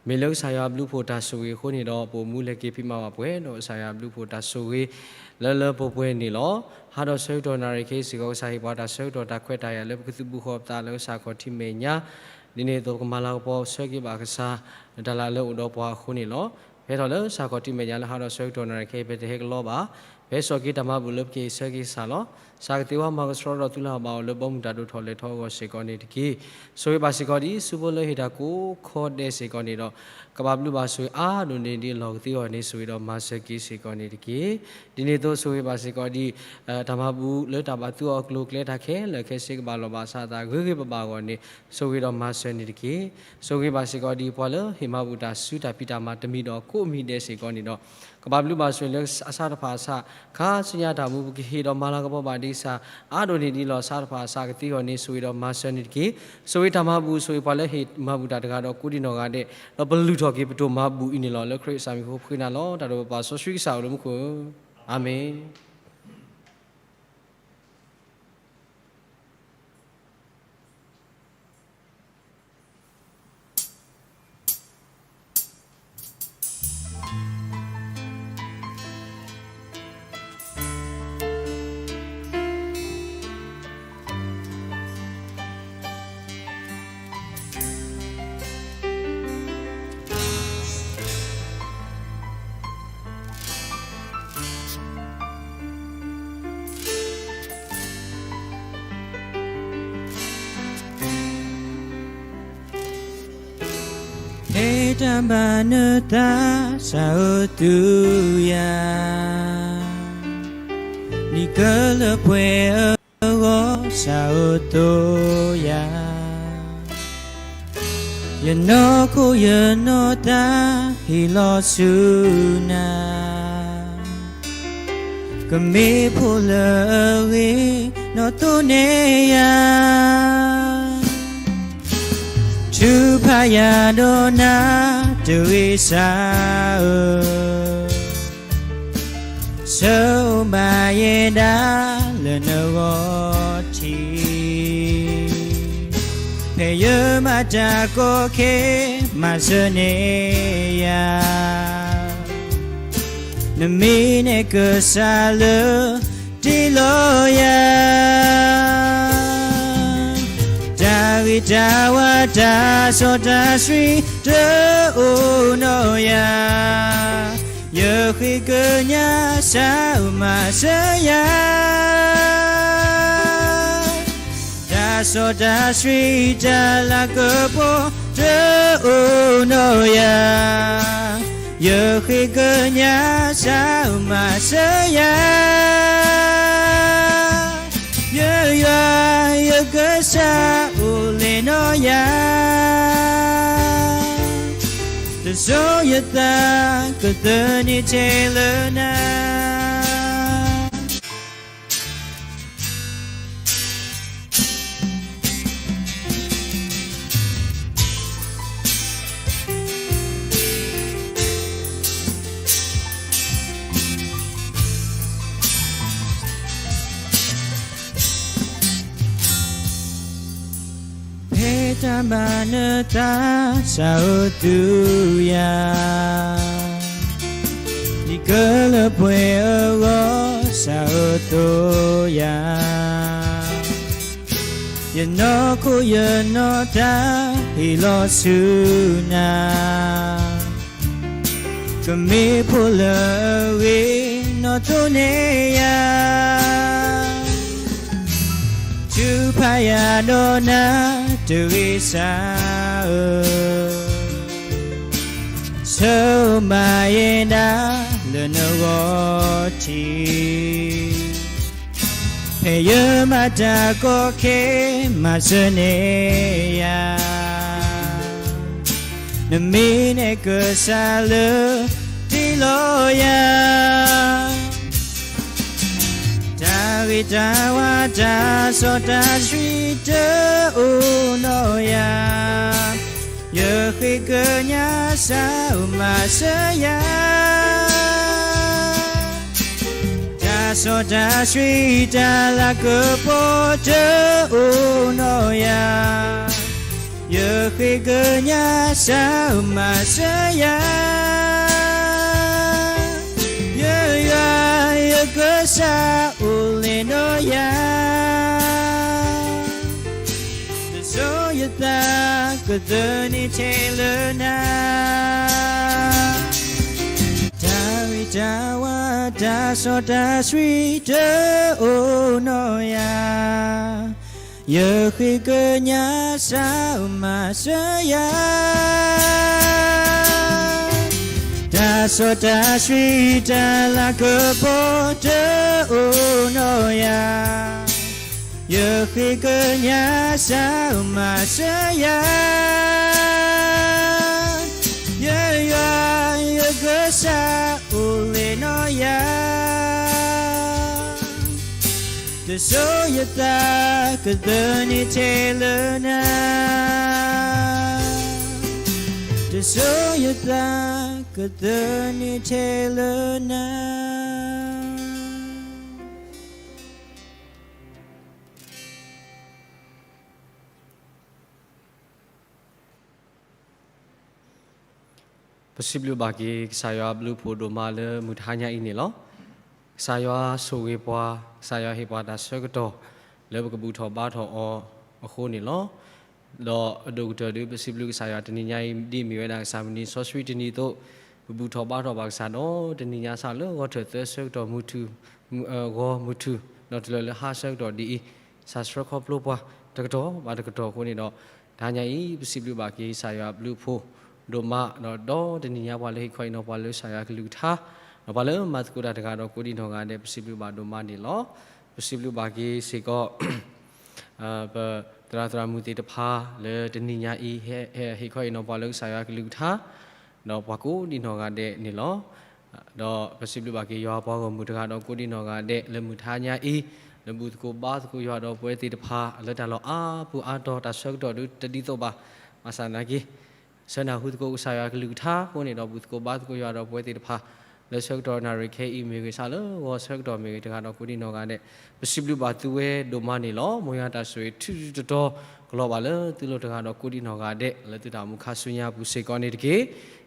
မ့ၢ်လၢကစၢ်ယွၤအဘျုးအဖှိၣ်တၢ်ဆိၣ်ဂ့ၤအဃိန့ၣ်ဒီး ပအိၣ်မူလဲၤက့ၤဖံးမၤဘၣ်ပှဲၤဒီးကစၢ်ယွၤအဘျုးအဖှိၣ်တၢ်ဆိၣ်ဂ့ၤ လၢလၢပှဲၤပှဲၤန့ၣ်လီၤ. ဟါဒီးဆၢကတီၢ်နၣ်ရံၣ်ခဲအံၤစ့ၢ်ကီး ကစၢ်ဟ့ၣ်ပှၤတၢ်ဆၢကတီၢ်တၢ်ခွဲးတၢ်ယာ်လၢပကသုးဘူးဃီၤပသးလၢကစၢ်ခီၣ်ထံးမဲာ်ညါ ဒ်န့ၣ်အသိးပကမၤလၤကပီၤဆၢက့ၤဘၣ်ကစၢ် လၢတၢ်လၢအအိၣ်ဒီးပှၤအဃိန့ၣ်လီၤ. ဖဲထီၣ်လၢကစၢ်ခီၣ်ထံးမဲာ်ညါလၢဟါဒီးဆၢကတီၢ်နၣ်ရံၣ်ခဲအံၤ ပတဟဲကလီဘၣ်. ပဟဲစိာ်က့ၤတၢ်မၤဘူၣ်လၢပကဟ့ၣ်ဆၢက့ၤကစၢ်လီၤ. ကစၢ်ကသ့ဝဲမၤကဆှီဒီးသုလၢအဘၣ်အီၤလၢဘီမုၢ်တၢ်ဒိၣ်ထီၣ်လဲၤထီၣ်အဂီၢ်စ့ၢ်ကီးန့ၣ်တက့ၢ်. ဆိၣ်ဂ့ၤဘၣ်စ့ၢ်ကီးဒ်ဆူဖိလၢဟ့ၣ်တၢ်ကိးခီဒဲးစ့ၢ်ကီးန့ၣ်ဒီး ကဘၣ်ဘျုးဘၣ်ဆိၣ်ဂ့ၤအါဒိၣ်န့ၢ်ဒံးအလီၢ်ကသ့အဂီၢ်န့ၣ် ဆိၣ်ဂ့ၤဒီးမၤစၢၤက့ၤစ့ၢ်ကီးန့ၣ်တက့ၢ်. ဒ်န့ၣ်အသိးဆိၣ်ဂ့ၤဘၣ်စ့ၢ်ကီးဒ် တၢ်မၤဘူၣ်လၢတၢ်ဘၣ်သူအီၤအကျိၤအကျဲတၢ်ခဲလၢာ်ခဲဆ့ကဘၣ်လီၢ်ဘၣ်စးအသးဂ့ၤဂ့ၤဘၣ်ဘၣ်အဂီၢ်န့ၣ် ဆိၣ်ဂ့ၤဒီးမၤစၢၤန့ၣ်တက့ၢ်. ဆိၣ်ဂ့ၤဘၣ်စ့ၢ်ကီးဒ်ပှၤလၢဟ့ၣ်မၤဘူၣ်တၢ်ဆူတၢ်ဖံးတၢ်မၤတမံၤဒီးကိးမံၤဒဲးစ့ၢ်ကီးန့ၣ်ဒီး ကဘၣ်ဘျုးဘၣ်ဆိၣ်ဂ့ၤလၢအဆၣ်တဖၣ်အဆၣ် ခါဆူညါတၢ်မူပကဟ့ၣ်ဒီးမၤလၤကပီၤဘၣ်ဒံးကစၢ် အါဒိၣ်န့ၢ်ဒံးလီၢ်ဆၣ်တဖၣ်အဆၣ်ကသ့အဂီၢ်န့ၣ် ဆိၣ်ဂ့ၤဒီးမၤစၢၤန့ၣ်တက့ၢ်. ဆိၣ်ဂ့ၤတၢ်မၤဘူၣ် ဆိၣ်ဂ့ၤပှၤလၢဟ့ၣ်မၤဘူၣ်တၢ်တဂၤဒီးကိးဒံးနီၢ်ဂၤဒဲး ဒီးပလုၢ်ထီၣ်က့ၤပတိၢ်မၤဘူၣ်အံၤန့ၣ်လီၤ. လၢခရံာ်ကစၢ်မံၤအဃိပဃ့နၤလီၤ. တၢ်ဒိၣ်ပပၢ်စီဆှံကစၢ်အိၣ်လၢမူခိၣ်ဧၢ, အၤမ့ၣ်. ဖဲတၢ်ဘၣ်နသးစၢ်အိၣ်သူယၤ, လံာ်ကလၢပှဲၤအဂီၢ်စၢ်အိၣ်သိယၤ, ယနီၢ်ခိယနီၢ်သးဟ့ၣ်လီၤဆူနၤ, ကမ့ၢ်ဖိလၢအဂ့ၤနီၢ်သိနဲၣ်ယၤ, ထုးဖးယၤဒီးနၤတဂ့ၤ ကစၢ်ဧၢ, ဆၢအိၣ်ဘၣ်ယဲဒၣ်လၢနဂီၢ်ထံး. ဖဲယမၤတၢ်ကီခဲ မၤစၢၤန့ၢ်ယၤ, နမ့ၢ်နဲၣ်ကစၢ်လၢတ့လီၤယၤ, တၢ်ဂ့ၤတၢ်ဝါတၢ်စီတၢ်ဆှံ တအိၣ်နီၢ်ယၤ, ယဃ့ကညးစၢ်မၤစၢၤယၤ, တၢ်စီတၢ်ဆှံတၢ်လၤကပီၤ တအိၣ်နီၢ်ယၤ, ယဃ့ကညးစၢ်မၤစၢၤယၤ, ယယွၤယကစၢ်အိၣ်လၢနီၢ်ယၤ, တစိၤယသးကသၢနံၤထဲလၢနၤ. ဖဲတၢ်မၤနၢၤသး စၢ်အိၣ်သူယၤ, ဒ်ကလၢပှဲၤအဂီၢ် စၢ်အိၣ်သိယၤ, ယနီၢ်ခိယနီၢ်သး ဟ့ၣ်လီၤဆူနၤ, ကမ့ၢ်ဖိလၢအဂ့ၤ နီၢ်သိန့ၢ်ယၤ, ထုးဖးယၤဒီးနၤတဂ့ၤ စၢ်ဧၢ, ဆၢမၤယဲဒၣ်လၢနဂီၢ်ထံး, ဖဲယမၤတၢ်ကီခဲ မၤစၢၤန့ၢ်ယၤ, နမ့ၢ်နဲၣ်ကစၢ်လၢတ့လီၤယၤ, တၢ်ဂ့ၤတၢ်ဝါတၢ်စီတၢ်ဆှံ တအိၣ်နီၢ်ယၤ, ယဃ့ကညးစၢ်မၤစၢၤယၤ, တၢ်စီတၢ်ဆှံတၢ်လၤကပီၤ တအိၣ်နီၢ်ယၤ, ယဃ့ကညးစၢ်မၤစၢၤယၤ, ယယွၤယကစၢ်အိၣ်လၢနီၢ်ယၤ, တစိၤယသးကသၢနံၤထဲလၢနၤ, တၢ်ဂ့ၤတၢ်ဝါတၢ်စီတၢ်ဆှံ တအိၣ်နီၢ်ယၤ, ယဃ့ကညးစၢ်မၤစၢၤယၤ, တၢ်စီတၢ်ဆှံတၢ်လၤကပီၤ တအိၣ်နီၢ်ယၤ, ယဃ့ကညးစၢ်မၤစၢၤယၤ, ယယွၤယကစၢ်အိၣ်လၢနီၢ်ယၤ, တစိၤယသးကသၢနံၤထဲလၢနၤ, တစိၤယသးကသၢနံၤထဲလၢနၤ. ပစံးဘျုးဘၣ်က့ၤ ကစၢ်ယွၤအဘျုးအဖှိၣ်ဒိၣ်မးလၢမုၢ်တဟါညါအံၤန့ၣ်လီၤ. ကစၢ်ယွၤဆိၣ်ဂ့ၤပှၤ, ကစၢ်ယွၤဟ့ၣ်ပှၤတၢ်ဆၢကတီၢ် လၢပကဘူၣ်ထီၣ်ဘါထီၣ်အီၤအဃိန့ၣ်လီၤ. ဒီးအဒိၣ်ကတၢၢ်ဒုး ပစံးဘျုးကစၢ်ယွၤတနံၤညါအံၤ ဒ်အမ့ၢ်ဝဲဒၣ်ကစၢ်မုၢ်နံၤစီဆှံတနံၤအသိး, ပဘူၣ်ထီၣ်ဘါထီၣ်ဘၣ်ကစၢ်ဒီး တနံၤညါစးလၢဂီၤထၢၣ်သၢဆၢကတီၢ်မုၢ်ထူၣ်, ဂီၤမုၢ်ထူၣ်, ဒီးတုၤလၢလၢဟါဆၢကတီၢ်ဒ်အံၤ, ကစၢ်ဆှၢခီဖျိပှၤ တကတီၢ်ဘၣ်တကတီၢ်အဃိန့ၣ်ဒီး, တဟါညါအံၤ ပစံးဘျုးဘၣ်က့ၤကစၢ်ယွၤအဘျုးအဖှိၣ်ဒိၣ်မး, ဒီးဒီတနံၤညါပှၤလၢဟ့ၣ်ခီဟ့ၣ်နီၤပှၤလၢကစၢ်ယွၤကလုၢ်ကထါ, ဒီးပှၤလၢမၤသကိးတၢ်တဂၤဒီးကိးဒံးနီၢ်ဂၤဒဲး ပစံးဘျုးဘၣ်ဒိၣ်မးန့ၣ်လီၤ. ပစံးဘျုးဘၣ်က့ၤစ့ၢ်ကီး ပသရၣ်သရၣ်မုၣ်သ့ၣ်တဖၣ်လၢတနံၤညါအံၤ ဟဲဟ့ၣ်ခီဟ့ၣ်နီၤပှၤလၢကစၢ်ယွၤကလုၢ်ကထါ, ဒီးပှၤကိးဒံးနီၢ်ဂၤဒဲးန့ၣ်လီၤ. ဒီးပစံးဘျုးဘၣ်က့ၤယွၤပှၤဂီၢ်မုၢ်တဂၤဒီးကိးဒံးနီၢ်ဂၤဒဲး လၢမုၢ်တဟါညါအံၤ, လၢဘူၣ်သကိးဘါသကိးယွၤဒီးပဝဲသ့ၣ်တဖၣ် လၢတၢ်လီၢ်အါပူၤအါတီၤ တၢ်ဆၢကတီၢ်ဒုးတဒ်သိးဘၣ်, ဘၣ်ဆၣ်သနာ်က့ ဆၢနၢ်ဟူသကိးကစၢ်ယွၤကလုၢ်ကထါအဃိန့ၣ်ဒီး ဘူၣ်သကိးဘါသကိးယွၤဒီးပဝဲသ့ၣ်တဖၣ် လၢဆၢကတီၢ်နၣ်ရံၣ်ခဲအံၤမ့ၢ်ဂ့ၤ, ဆၣ်လၢဂီၤဆၢကတီၢ်မ့ၢ်ဂ့ၤ, တဂၤဒီးကိးဒံနီၢ်ဂၤဒဲး, ပစံးဘျုးဘၣ်သုဝဲဒိၣ်မးန့ၣ်လီၤ. မ်ယွၤတၢ်ဆိၣ်ဂ့ၤထုတတီၤ ကလီၤဘၣ်လၢသုလိၤတဂၤဒီးကိးဒံနီၢ်ဂၤဒဲး လၢသုတၢ်အိၣ်မူခါဆူညါအပူၤစ့ၢ်ကီးန့ၣ်တက့ၢ်.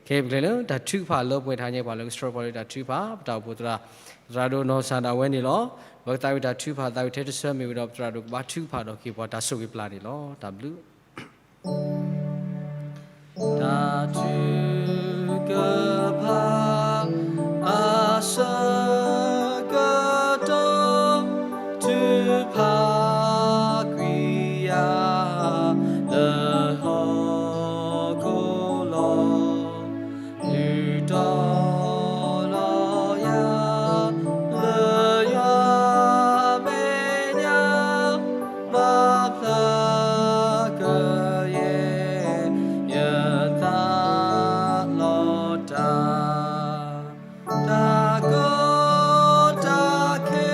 ခဲအံၤပကလဲၤလၢတၢ်ထုကဖၣ်လၢပှဲၤတဟါညါ ပှၤလၢကဆှၢပှၤလၢတၢ်ထုကဖၣ် ပတၢ်အိၣ်ဖှိၣ်သရၣ် သရၣ်ဒိၣ်နီၢ်စၢ်ဒၣ်ဝဲန့ၣ်လီၤ. ပကသးဝံၣ်တၢ်ထုကဖၣ် သးဝံၣ်ထဲတဆၢမ့ၢ်ဝံၤဒီး ပသရၣ်ဒိၣ်ကဘါထုကဖၣ်ဒီးက့ၤပှၤတၢ်ဆိၣ်ဂ့ၤပျၢ်န့ၣ်လီၤ. တၢ်ဘျုး တၢ်ထုကဖၣ် အဆၢကတီၢ် ထုကဖၣ်ခွံကယၤ လၢဟီၣ်ခိၣ်လီၤ. လုၢ်ထီၣ်လီၤယၤ လၢယွၤမဲာ်ညါ မၤဖျါကယဲၢ် ယသးလီၤတၢ် တၢ်ကီတၢ်ခဲ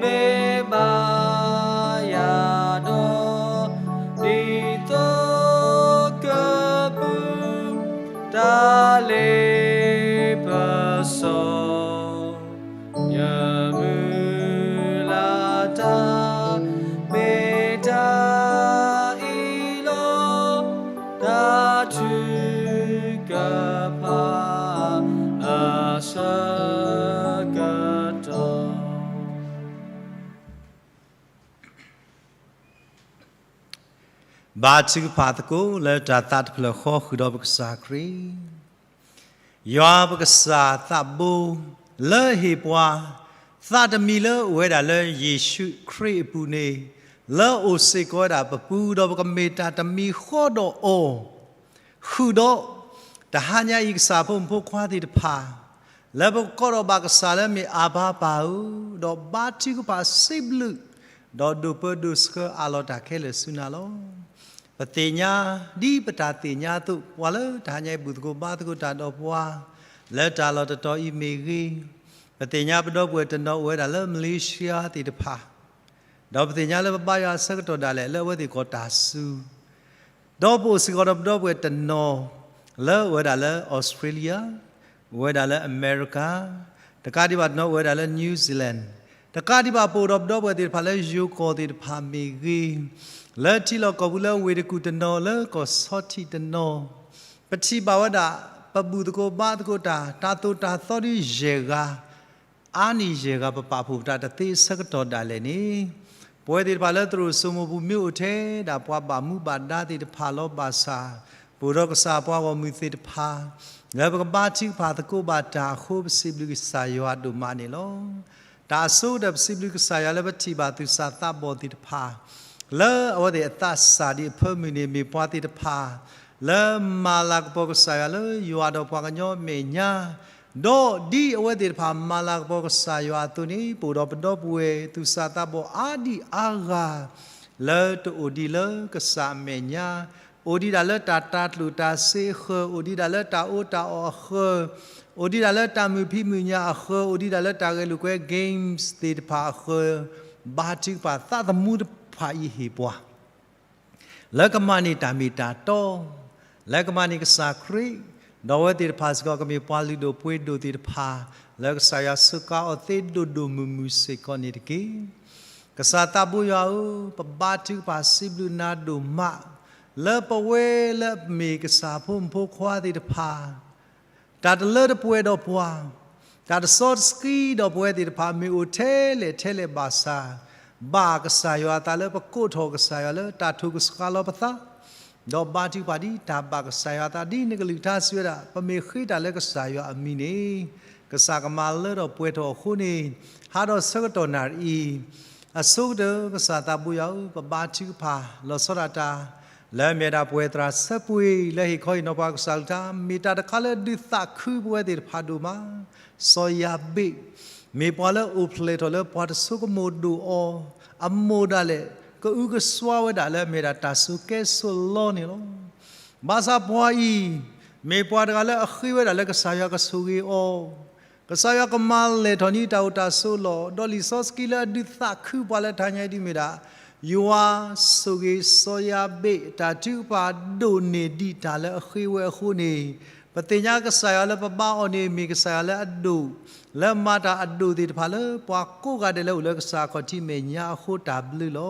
မ့ၢ်ဘၣ်ယၤဒီး ဒ်သိးကပူၤ တၢ်လ့ပစီ ယမုၢ်လၢ်တၢ် မ့ၢ်တၢ်အံၤလီၤ. တၢ်ထုကဖၣ် အဆၢကတီၢ် ဘါထုကဖၣ်သကိးလၢတၢ်သးတဖျၢၣ်ဃီ ဃုာ်ဒီးပကစၢ်ခရံာ်. ယွၤပကစၢ်သးဘိ လၢဟ့ၣ်ပှၤ သးတမံၤလၢအိၣ်ဝဲဒၣ်လၢယ့ၣ်ၡူးခရံာ်အပူၤန့ၣ်, လၢအိၣ်စ့ၢ်ကီးဝဲဒၣ်ပပူၤ ဒီးပကမ့ၢ်တၢ်တမံၤဃီဒီးအီၤ, ဃုာ်ဒီး တဟါညါအံၤ ကစၢ်ဖိမုၣ်ဖိခွါသ့ၣ်တဖၣ် လၢပကကိးထီၣ်ဘၣ်ကစၢ်လၢမ့ၢ်အၤဘါပၢ်ဧၢ, ဒီးဘါထုကဖၣ်စံးဘျုး, ဒီးဒိးပၢဒိးဆှၢအးလီၤတၢ်ခဲလၢာ်ဆူနၤလီၤ. ပသ့ၣ်ညါ ဒ်ပတၢ်သ့ၣ်ညါအသိး ပှၤလၢတဟါညါအံၤ ဘူၣ်သကိးဘါသကိးတၢ်ဒီးပှၤ လၢတၢ်လီၢ်တတီၤအံၤမ့ၢ်ဂ့ၤ, ပသ့ၣ်ညါပဒီပုၢ်ဝဲၢ်တနီၤအိၣ်ဝဲဒၣ်လၢ Malaysia သ့ၣ်တဖၣ် ဒီးပသ့ၣ်ညါလၢပဘါယွၤအဆၢကတီၢ်ဒၣ်လဲာ် လၢအဝဲသ့ၣ်ကီၢ်တၢ်စူၤ, ဒီးပအိၣ်စ့ၢ်ကီးဒီးပဒီပုၢ်ဝဲၢ်တနီၤ လၢအအိၣ်ဝဲဒၣ်လၢ Australia, အိၣ်ဝဲဒၣ်လၢအမဲရကၤ, တကးဒံးဘၣ်တနီၤအိၣ်ဝဲဒၣ်လၢ New Zealand, တကးဒံးဘၣ်ပအိၣ်ဒီးပဒီပုၢ်ဝဲၢ်သ့ၣ်တဖၣ်လၢယိၤကီၢ်သ့ၣ်တဖၣ်မ့ၢ်ဂ့ၤ, လၢထံလီၢ်ကီၢ်ပူၤလၢဝ့ၢ်တကူၣ်တနီၤ လၢကီၢ်ဆီထံးတနီၤ, ပထံၣ်ဘၣ်ဝဲဒၣ် ပဘူၣ်သကိးဘါသကိးတၢ် တၢ်သိၣ်တၢ်သီဒ်ယဲၢ်ဂၤ အါန့ၢ်ယဲၢ်ဂၤ ပပာ်ဖှိၣ်ပတၢ်တသ့ဆၢကတီၢ်ဒၣ်လဲာ်န့ၣ်, ပဝဲသ့ၣ်တဖၣ်လၢသရိာ်စိမိၤပူၤ မ့ၢ်အိၣ်ထဲဒၣ်ပှၤဘၣ်မူဘၣ်ဒါသ့ၣ်တဖၣ်လီၤဘၣ်ဆၣ်, ပအိၣ်ဒီးကစၢ်ပှၤဂီၢ်မုၢ်သ့ၣ်တဖၣ် လၢပကဘါထုကဖၣ်သကိးဘၣ်တၢ်အဃိ ပစံးဘျုးကစၢ်ယွၤဒိၣ်မးန့ၣ်လီၤ. တၢ်အဆိကတၢၢ် ပစံးဘျုးကစၢ်ယွၤလၢပထံၣ်ဘၣ်သူၣ်စၢ်သးဘီၣ်သ့ၣ်တဖၣ် လၢအဝဲသ့ၣ်အသးစၢ်ဒံးအဖၢမုၢ်န့ၣ် မ့ၢ်ပှၤသ့ၣ်တဖၣ် လၢမၤလၤကပီၤကစၢ်ယွၤလၢယွၤဒီးပှၤကညီအမဲာ်ညါ, ဒီးဒ်အဝဲသ့ၣ်တဖၣ်မၤလၤကပီၤကစၢ်ယွၤအသိးန့ၣ် ပအိၣ်ဒီးပဒီပုၢ်ဝဲၢ်သူၣ်စၢ်သးဘီၣ်အါဒံၣ်အါဂၤ လၢတအိၣ်ဒံးလၢကစၢ်အမဲာ်ညါ, အိၣ်ဒံးဒၣ်လၢတၢ်တၤကျိၣ်တၤစ့အဃၢၤ, အိၣ်ဒံးဒၣ်လၢတၢ်အီၣ်တၢ်အီအဃၢၤ, အိၣ်ဒံးဒၣ်လၢတၢ်မုာ်ဖံးမုာ်ညၣ်အဃၢၤ, အိၣ်ဒံးဒၣ်လၢတၢ်ဂဲၤလိာ်ကွဲ games သ့ၣ်တဖၣ်အဃၢၤ, ဘါထုကဖၣ် သးသမူတဖၣ်အံၤဟ့ၣ်ပှၤ လၢကမၤန့ၢ်တၢ်မ့ၢ်တၢ်တီ, လၢကမၤန့ၢ်ကစၢ်ခရံာ်, ဒီးအဝဲသ့ၣ်တဖၣ်စ့ၢ်ကီး ကမ့ၢ်ပှၤလုၢ်ဒိၣ်ပှ့ၤဒိၣ်သ့ၣ်တဖၣ် လၢကစၢ်ယွၤစူးကါအီၤသ့ဒိၣ်ဒိၣ်မုၢ်မုၢ်စ့ၢ်ကီးန့ၣ်တက့ၢ်. ကစၢ်သးဘိယွၤဧၢ, ပဘါထုကဖၣ်စံးဘျုးနၤဒိၣ်မး, လၢပဝဲလၢအမ့ၢ်ကစၢ်ဖိမုၣ်ဖိခွါသ့ၣ်တဖၣ် တၢ်တလၢတပှဲၤဒီးပှၤ, တၢ်တစီတဆှံဒီးပဝဲသ့ၣ်တဖၣ် မ့ၢ်အိၣ်ထဲလဲၣ်ထဲလဲၣ်ဘၣ်ဆၣ်, ဘၣ်ကစၢ်ယွၤအသးလၢပကိးထီၣ်ကစၢ်ယွၤလၢတၢ်ထိၣ်ကဆှီလီၤပသး, ဒီးဘါထုကဖၣ်ဒ်တၢ်ဘၣ်ကစၢ်ယွၤအသး ဒ်နကလုၢ်ကထါစံးဝဲဒၣ် ပမ့ၢ်ဃ့တၢ်လၢကစၢ်ယွၤအမံၤန့ၣ်, ကစၢ်ကမၤလၢထီၣ်ပှဲၤထီၣ်အဃိန့ၣ်, ဟးဒီးဆၢကတီၢ်နၣ်ရံၣ်အံၤ အဆိကတၢၢ် ကစၢ်သးဘိယွၤဧၢ, ပဘါထုကဖၣ်လီၤဆီဒၣ်တၢ် လၢအမ့ၢ်ဒၣ်ပှဲၤသရၣ်ဆၢပှ့ၤ လၢဟ့ၣ်ခီဟ့ၣ်နီၤပှၤကစၢ်အကလုၢ်ကထါ မ့ၢ်တၢ်တခါလၢဒုးသးခုပဝဲသ့ၣ်တဖၣ်ဒိၣ်မး, စီၤယၤဘ့း မ့ၢ်ပှၤလၢအိၣ်ဖျဲၣ်ထီၣ်လၢပှၤတဆိကမိၣ်ဒိၣ်အီၤ, အမိၢ်ဒၣ်လဲာ် ကအုကစွါဝဲဒၣ်လၢအမ့ၢ်ဒၣ်တၢ်စိၤကဲစိၤလီန့ၣ်လီၤ. ဘၣ်ဆၣ်ပှၤအံၤ မ့ၢ်ပှၤတဂၤလၢအဃ့ဝဲဒၣ်လၢကစၢ်ယွၤကဆိၣ်ဂ့ၤအီၤ, ကစၢ်ယွၤကမၤလဲၢ်ထီၣ်န့ၢ်တၢ်အိၣ်တၢ်ဆိးအလီၢ်, ဒီးလံာ်စီဆှံလၢအဒုးသးခုပှၤလၢတဟါညါအံၤဒ်မ့ၢ်ဒၣ်, ယွၤဆိၣ်ဂ့ၤစီၤယၤဘ့း တၢ်ထုကဖၣ်ဒိၣ်န့ၢ်ဒံးတၢ်လၢအဃ့ဝဲအဃိန့ၣ်, ပသ့ၣ်ညါကစၢ်ယွၤလၢပဘါအီၤန့ၣ် မ့ၢ်ကစၢ်ယွၤလၢအဒိၣ်, လၢမၤတၢ်အဒိၣ်သ့ၣ်တဖၣ်လၢပှၤကိးဂၤဒဲးလၢအိၣ်လၢကစၢ်ခီၣ်ထံးမဲာ်ညါအဃိတၢ်ဘျုးလီၤ.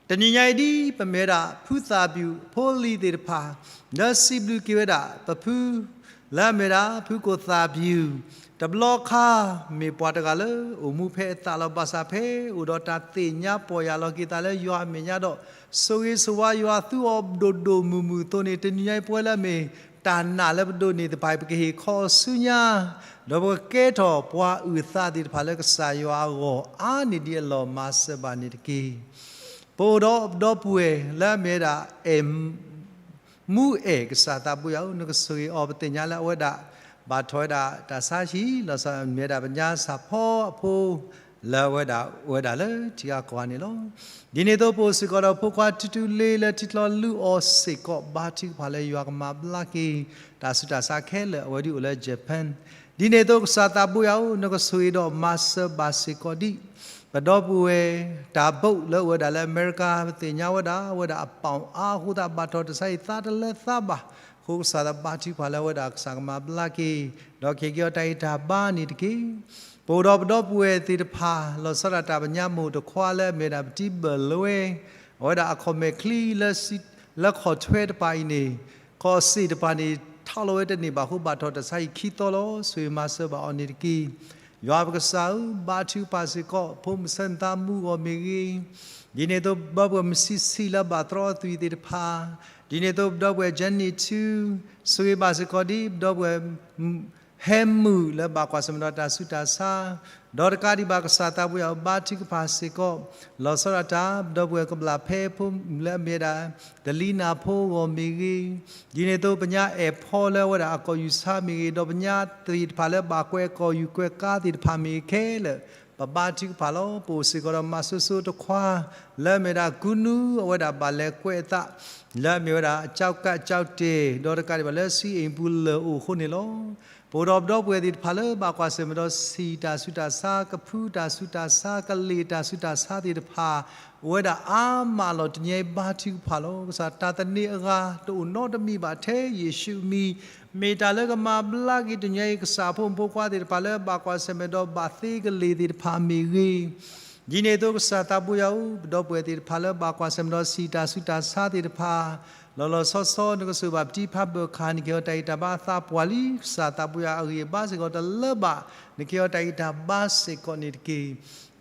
တနံၤညါအံၤဒ်ပမ့ၢ်ဝဲဒၣ် ဖုသၣ်ပျူၣ်ဖိလံၤသ့ၣ်တဖၣ် လၢစံးဘျုးက့ၤဝဲဒၣ် ပဖု လၢအမ့ၢ်ဝဲဒၣ် ဖုကိၣ်သၣ်ပျူၣ်, တဘျီခါ မ့ၢ်ပှၤတဂၤလၢ အိၣ်မူဖဲအသးလီၤ ဘၣ်ဆၣ်ဖဲအိၣ်ဒီးတၢ်သ့ၣ်ညါပီၢ်ယၢ်လီၤက့ၤသးလၢယွၤအမဲာ်ညါဒီး ဆိၣ်ဂ့ၤဆိၣ်ဝါယွၤသူအီၤဒိၣ်ဒိၣ်မုၢ်မုၢ်အသိးန့ၣ် တနံၤညါအံၤပဝဲလၢအမ့ၢ် တၢ်နာ်လၢပဒိးန့ၢ်သ့ၣ်တဖၣ်အံၤ ပကဟ့ၣ်ခီဆူညါ, ဒီးပကကဲထီၣ်ပှၤအုၣ်သးသ့ၣ်တဖၣ်လၢကစၢ်ယွၤအဂီၢ်အါန့ၢ်ဒံးအလီၢ် မၤစၢၤဘၣ်န့ၣ်တက့ၢ်. ပအိၣ်ဒီးပဒီပုၢ်ဝဲၢ်လၢအမ့ၢ်ဝဲဒၣ် အဲၣ် မူအဲၣ် ကစၢ်သးဘိယွၤဧၢ နကဆိၣ်ဂ့ၤအီၤ ပသ့ၣ်ညါလၢအဝဲဒၣ် ဘၣ်ထီၣ်ဝဲဒၣ်တၢ်ဆါဟံၣ် လီၤဆီဒၣ်တၢ်မ့ၢ်ဝဲဒၣ်ပညါစၢ်ဖီအဖိ လၢအဝဲဒၣ် အိၣ်ဝဲဒၣ်လၢထံဂၤကီၢ်ဂၤန့ၣ်လီၤ. ဒ်န့ၣ်အသိးပအိၣ်စ့ၢ်ကီးဒီးဖိခွါထူထူလ့လၢထံချီလုၢ်အီၤစ့ၢ်ကီး ဘါထုကဖၣ်လၢယွၤကမၤဘျါက့ၤ တၢ်ဆူးတၢ်ဆါခဲလၢာ် အဝဲဒၣ်အိၣ်လၢ Japan ဒ်န့ၣ်အသိးကစၢ်သးဘိယွၤဧၢ နကဆိၣ်ဂ့ၤဒီးမၤစၢၤဘၣ်စ့ၢ်ကီးဒံး ပဒီပုၢ်ဝဲၢ် တၢ်ဘိးလၢအိၣ်ဝဲဒၣ်လၢအမဲရကၤ ပသ့ၣ်ညါဝဲဒၣ် အဝဲဒၣ်အပီၣ်အါအဃိသတး ဘၣ်ထီၣ်တၢ်ဆါအံၤသးတလၢသးဘၣ်, အဃိကစၢ်သးဘါထုကဖၣ်လၢအဝဲဒၣ်ကစၢ်ကမၤဘျါက့ၤ ဒီးကဟ့ၣ်က့ၤအီၤတၢ်ဂံၢ်တၢ်ဘါန့ၣ်တက့ၢ်. ပအိၣ်ဒီးပဒီပုၢ်ဝဲၢ်သ့ၣ်တဖၣ် လီၤဆီဒၣ်တၢ်ပညါမိၢ်တခွါလၢအမ့ၢ်ဝဲဒၣ်ပတံဘၢၣ်လွဲ အဝဲဒၣ်အခီၣ်မဲာ်ချံ လၢခီၣ်ထွဲတပၤအံၤန့ၣ် ခီၣ်စ့ၣ်တပၤန့ၣ် ထီၣ်လီၤဝဲတန့ၢ်ဘၣ်အဃိ ဘၣ်ထီၣ်တၢ်ဆါအံၤခံသီလီၤ. ဆိၣ်ဂ့ၤမၤစၢၤဘၣ်အီၤန့ၣ်တက့ၢ်. ယွၤပကစၢ်ဧၢ ဘါထုကဖၣ်စ့ၢ်ကီး ဖိမုၣ်ဆၢနသးမူဂီၢ်မ့ၢ်ဂ့ၤ, ဒ်န့ၣ်အသိးပဒီပုၢ်ဝဲၢ်မုၢ်ဆံးဆံးလၢဘၣ်သရီအသွံၣ်သ့ၣ်တဖၣ်, ဒ်န့ၣ်အသိးပဒီပုၢ်ဝဲၢ် Jenny ထူ, ဆိၣ်ဂ့ၤဘၣ်စ့ၢ်ကီးဒ်ပဒီပုၢ်ဝဲၢ် ဟဲမုၣ်လၢဘၣ်ကွၢ်ဆၢၣ်မဲာ်ဒီးတၢ်ဆူးတၢ်ဆါ, ဒီးတကးဒံးဘၣ်ကစၢ်သးဘိယွၤဧၢ ဘါထုကဖၣ်စ့ၢ်ကီး လီၤဆီဒၣ်တၢ် ပဒီပုၢ်ဝဲၢ်ကဘျၣ်ဖဲဖိမုၣ်လၢအမ့ၢ်ဝဲဒၣ် တလံနၢ်ဖိဂီၢ်မ့ၢ်ဂ့ၤ, ဒ်န့ၣ်အသိးပညါအဲၣ်ဖီလၢအဝဲဒၣ်အကီၢ်ယူၢ်ဆါမ့ၢ်ဂ့ၤ, ဒီးပညါသ့ၣ်တဖၣ်လၢဘၣ်ကွဲးကီၢ်ယူၢ်ကွဲးကါသ့ၣ်တဖၣ်မ့ၢ်ဂ့ၤခဲလၢာ် ပဘါထုကဖၣ်လီၤ. ပအိၣ်စ့ၢ်ကီးဒီးမၤစိၤစိၤတခွါ လၢအမ့ၢ်ဝဲဒၣ်ကူနူ အဝဲဒၣ်ဘၣ်လဲၤကွဲးအသး လၢအမ့ၢ်ဝဲဒၣ် ကၠီကးကၠီတဲာ် ဒီးတကးဒံးဘၣ်လၢဆံးအ့ၣ်ပူၤလၢာ်အိၣ်အဃိန့ၣ်လီၤ. ပအိၣ်ဒီးပဒီပုၢ်ဝဲၢ်သ့ၣ်တဖၣ်လၢဘၣ်ကွၢ်ဆၢၣ်မဲာ်ဒီး ဆံးတၢ်ဆူးတၢ်ဆါ, ကဖုတၢ်ဆူးတၢ်ဆါ, ကလ့ၣ်တၢ်ဆူးတၢ်ဆါသ့ၣ်တဖၣ် အိၣ်ဝဲဒၣ်အါမးလီၤ. တနံၤအံၤဘါထုကဖၣ်လီၤ. ကစၢ်တၢ်သန့ၤအဂၤ တအိၣ်နီတမံၤဘၣ်ထဲယ့ၣ်ၡူးအမံၤ, မ့ၢ်တၢ်လၢကမၤဘျါက့ၤတနံၤအံၤ ကစၢ်ဖိမုၣ်ဖိခွါသ့ၣ်တဖၣ်လၢဘၣ်ကွၢ်ဆၢၣ်မဲာ်ဒီးဘၣ်သ့ကလ့ၣ်သ့ၣ်တဖၣ်မ့ၢ်ဂ့ၤ, ဒ်န့ၣ်အသိးကစၢ်သးဘိယွၤဧၢ ပဒီပုၢ်ဝဲၢ်သ့ၣ်တဖၣ်လၢဘၣ်ကွၢ်ဆၢၣ်မဲာ်ဒီးဆံးတၢ်ဆူးတၢ်ဆါသ့ၣ်တဖၣ် လီၤလီၤဆီဆီ နကဆိၣ်ဘၣ်ပတံဖးဘၢၣ်ခါ နကဟ့ၣ်အီၤတၢ်ဂံၢ်တၢ်ဘါအသးပှၢ်လံ. ကစၢ်သးဘိယွၤအဂံၢ်အဘါစ့ၢ်ကီးတလၢဘၣ် နကဟ့ၣ်အီၤတၢ်ဂံၢ်တၢ်ဘါစ့ၢ်ကီးန့ၣ်တက့ၢ်.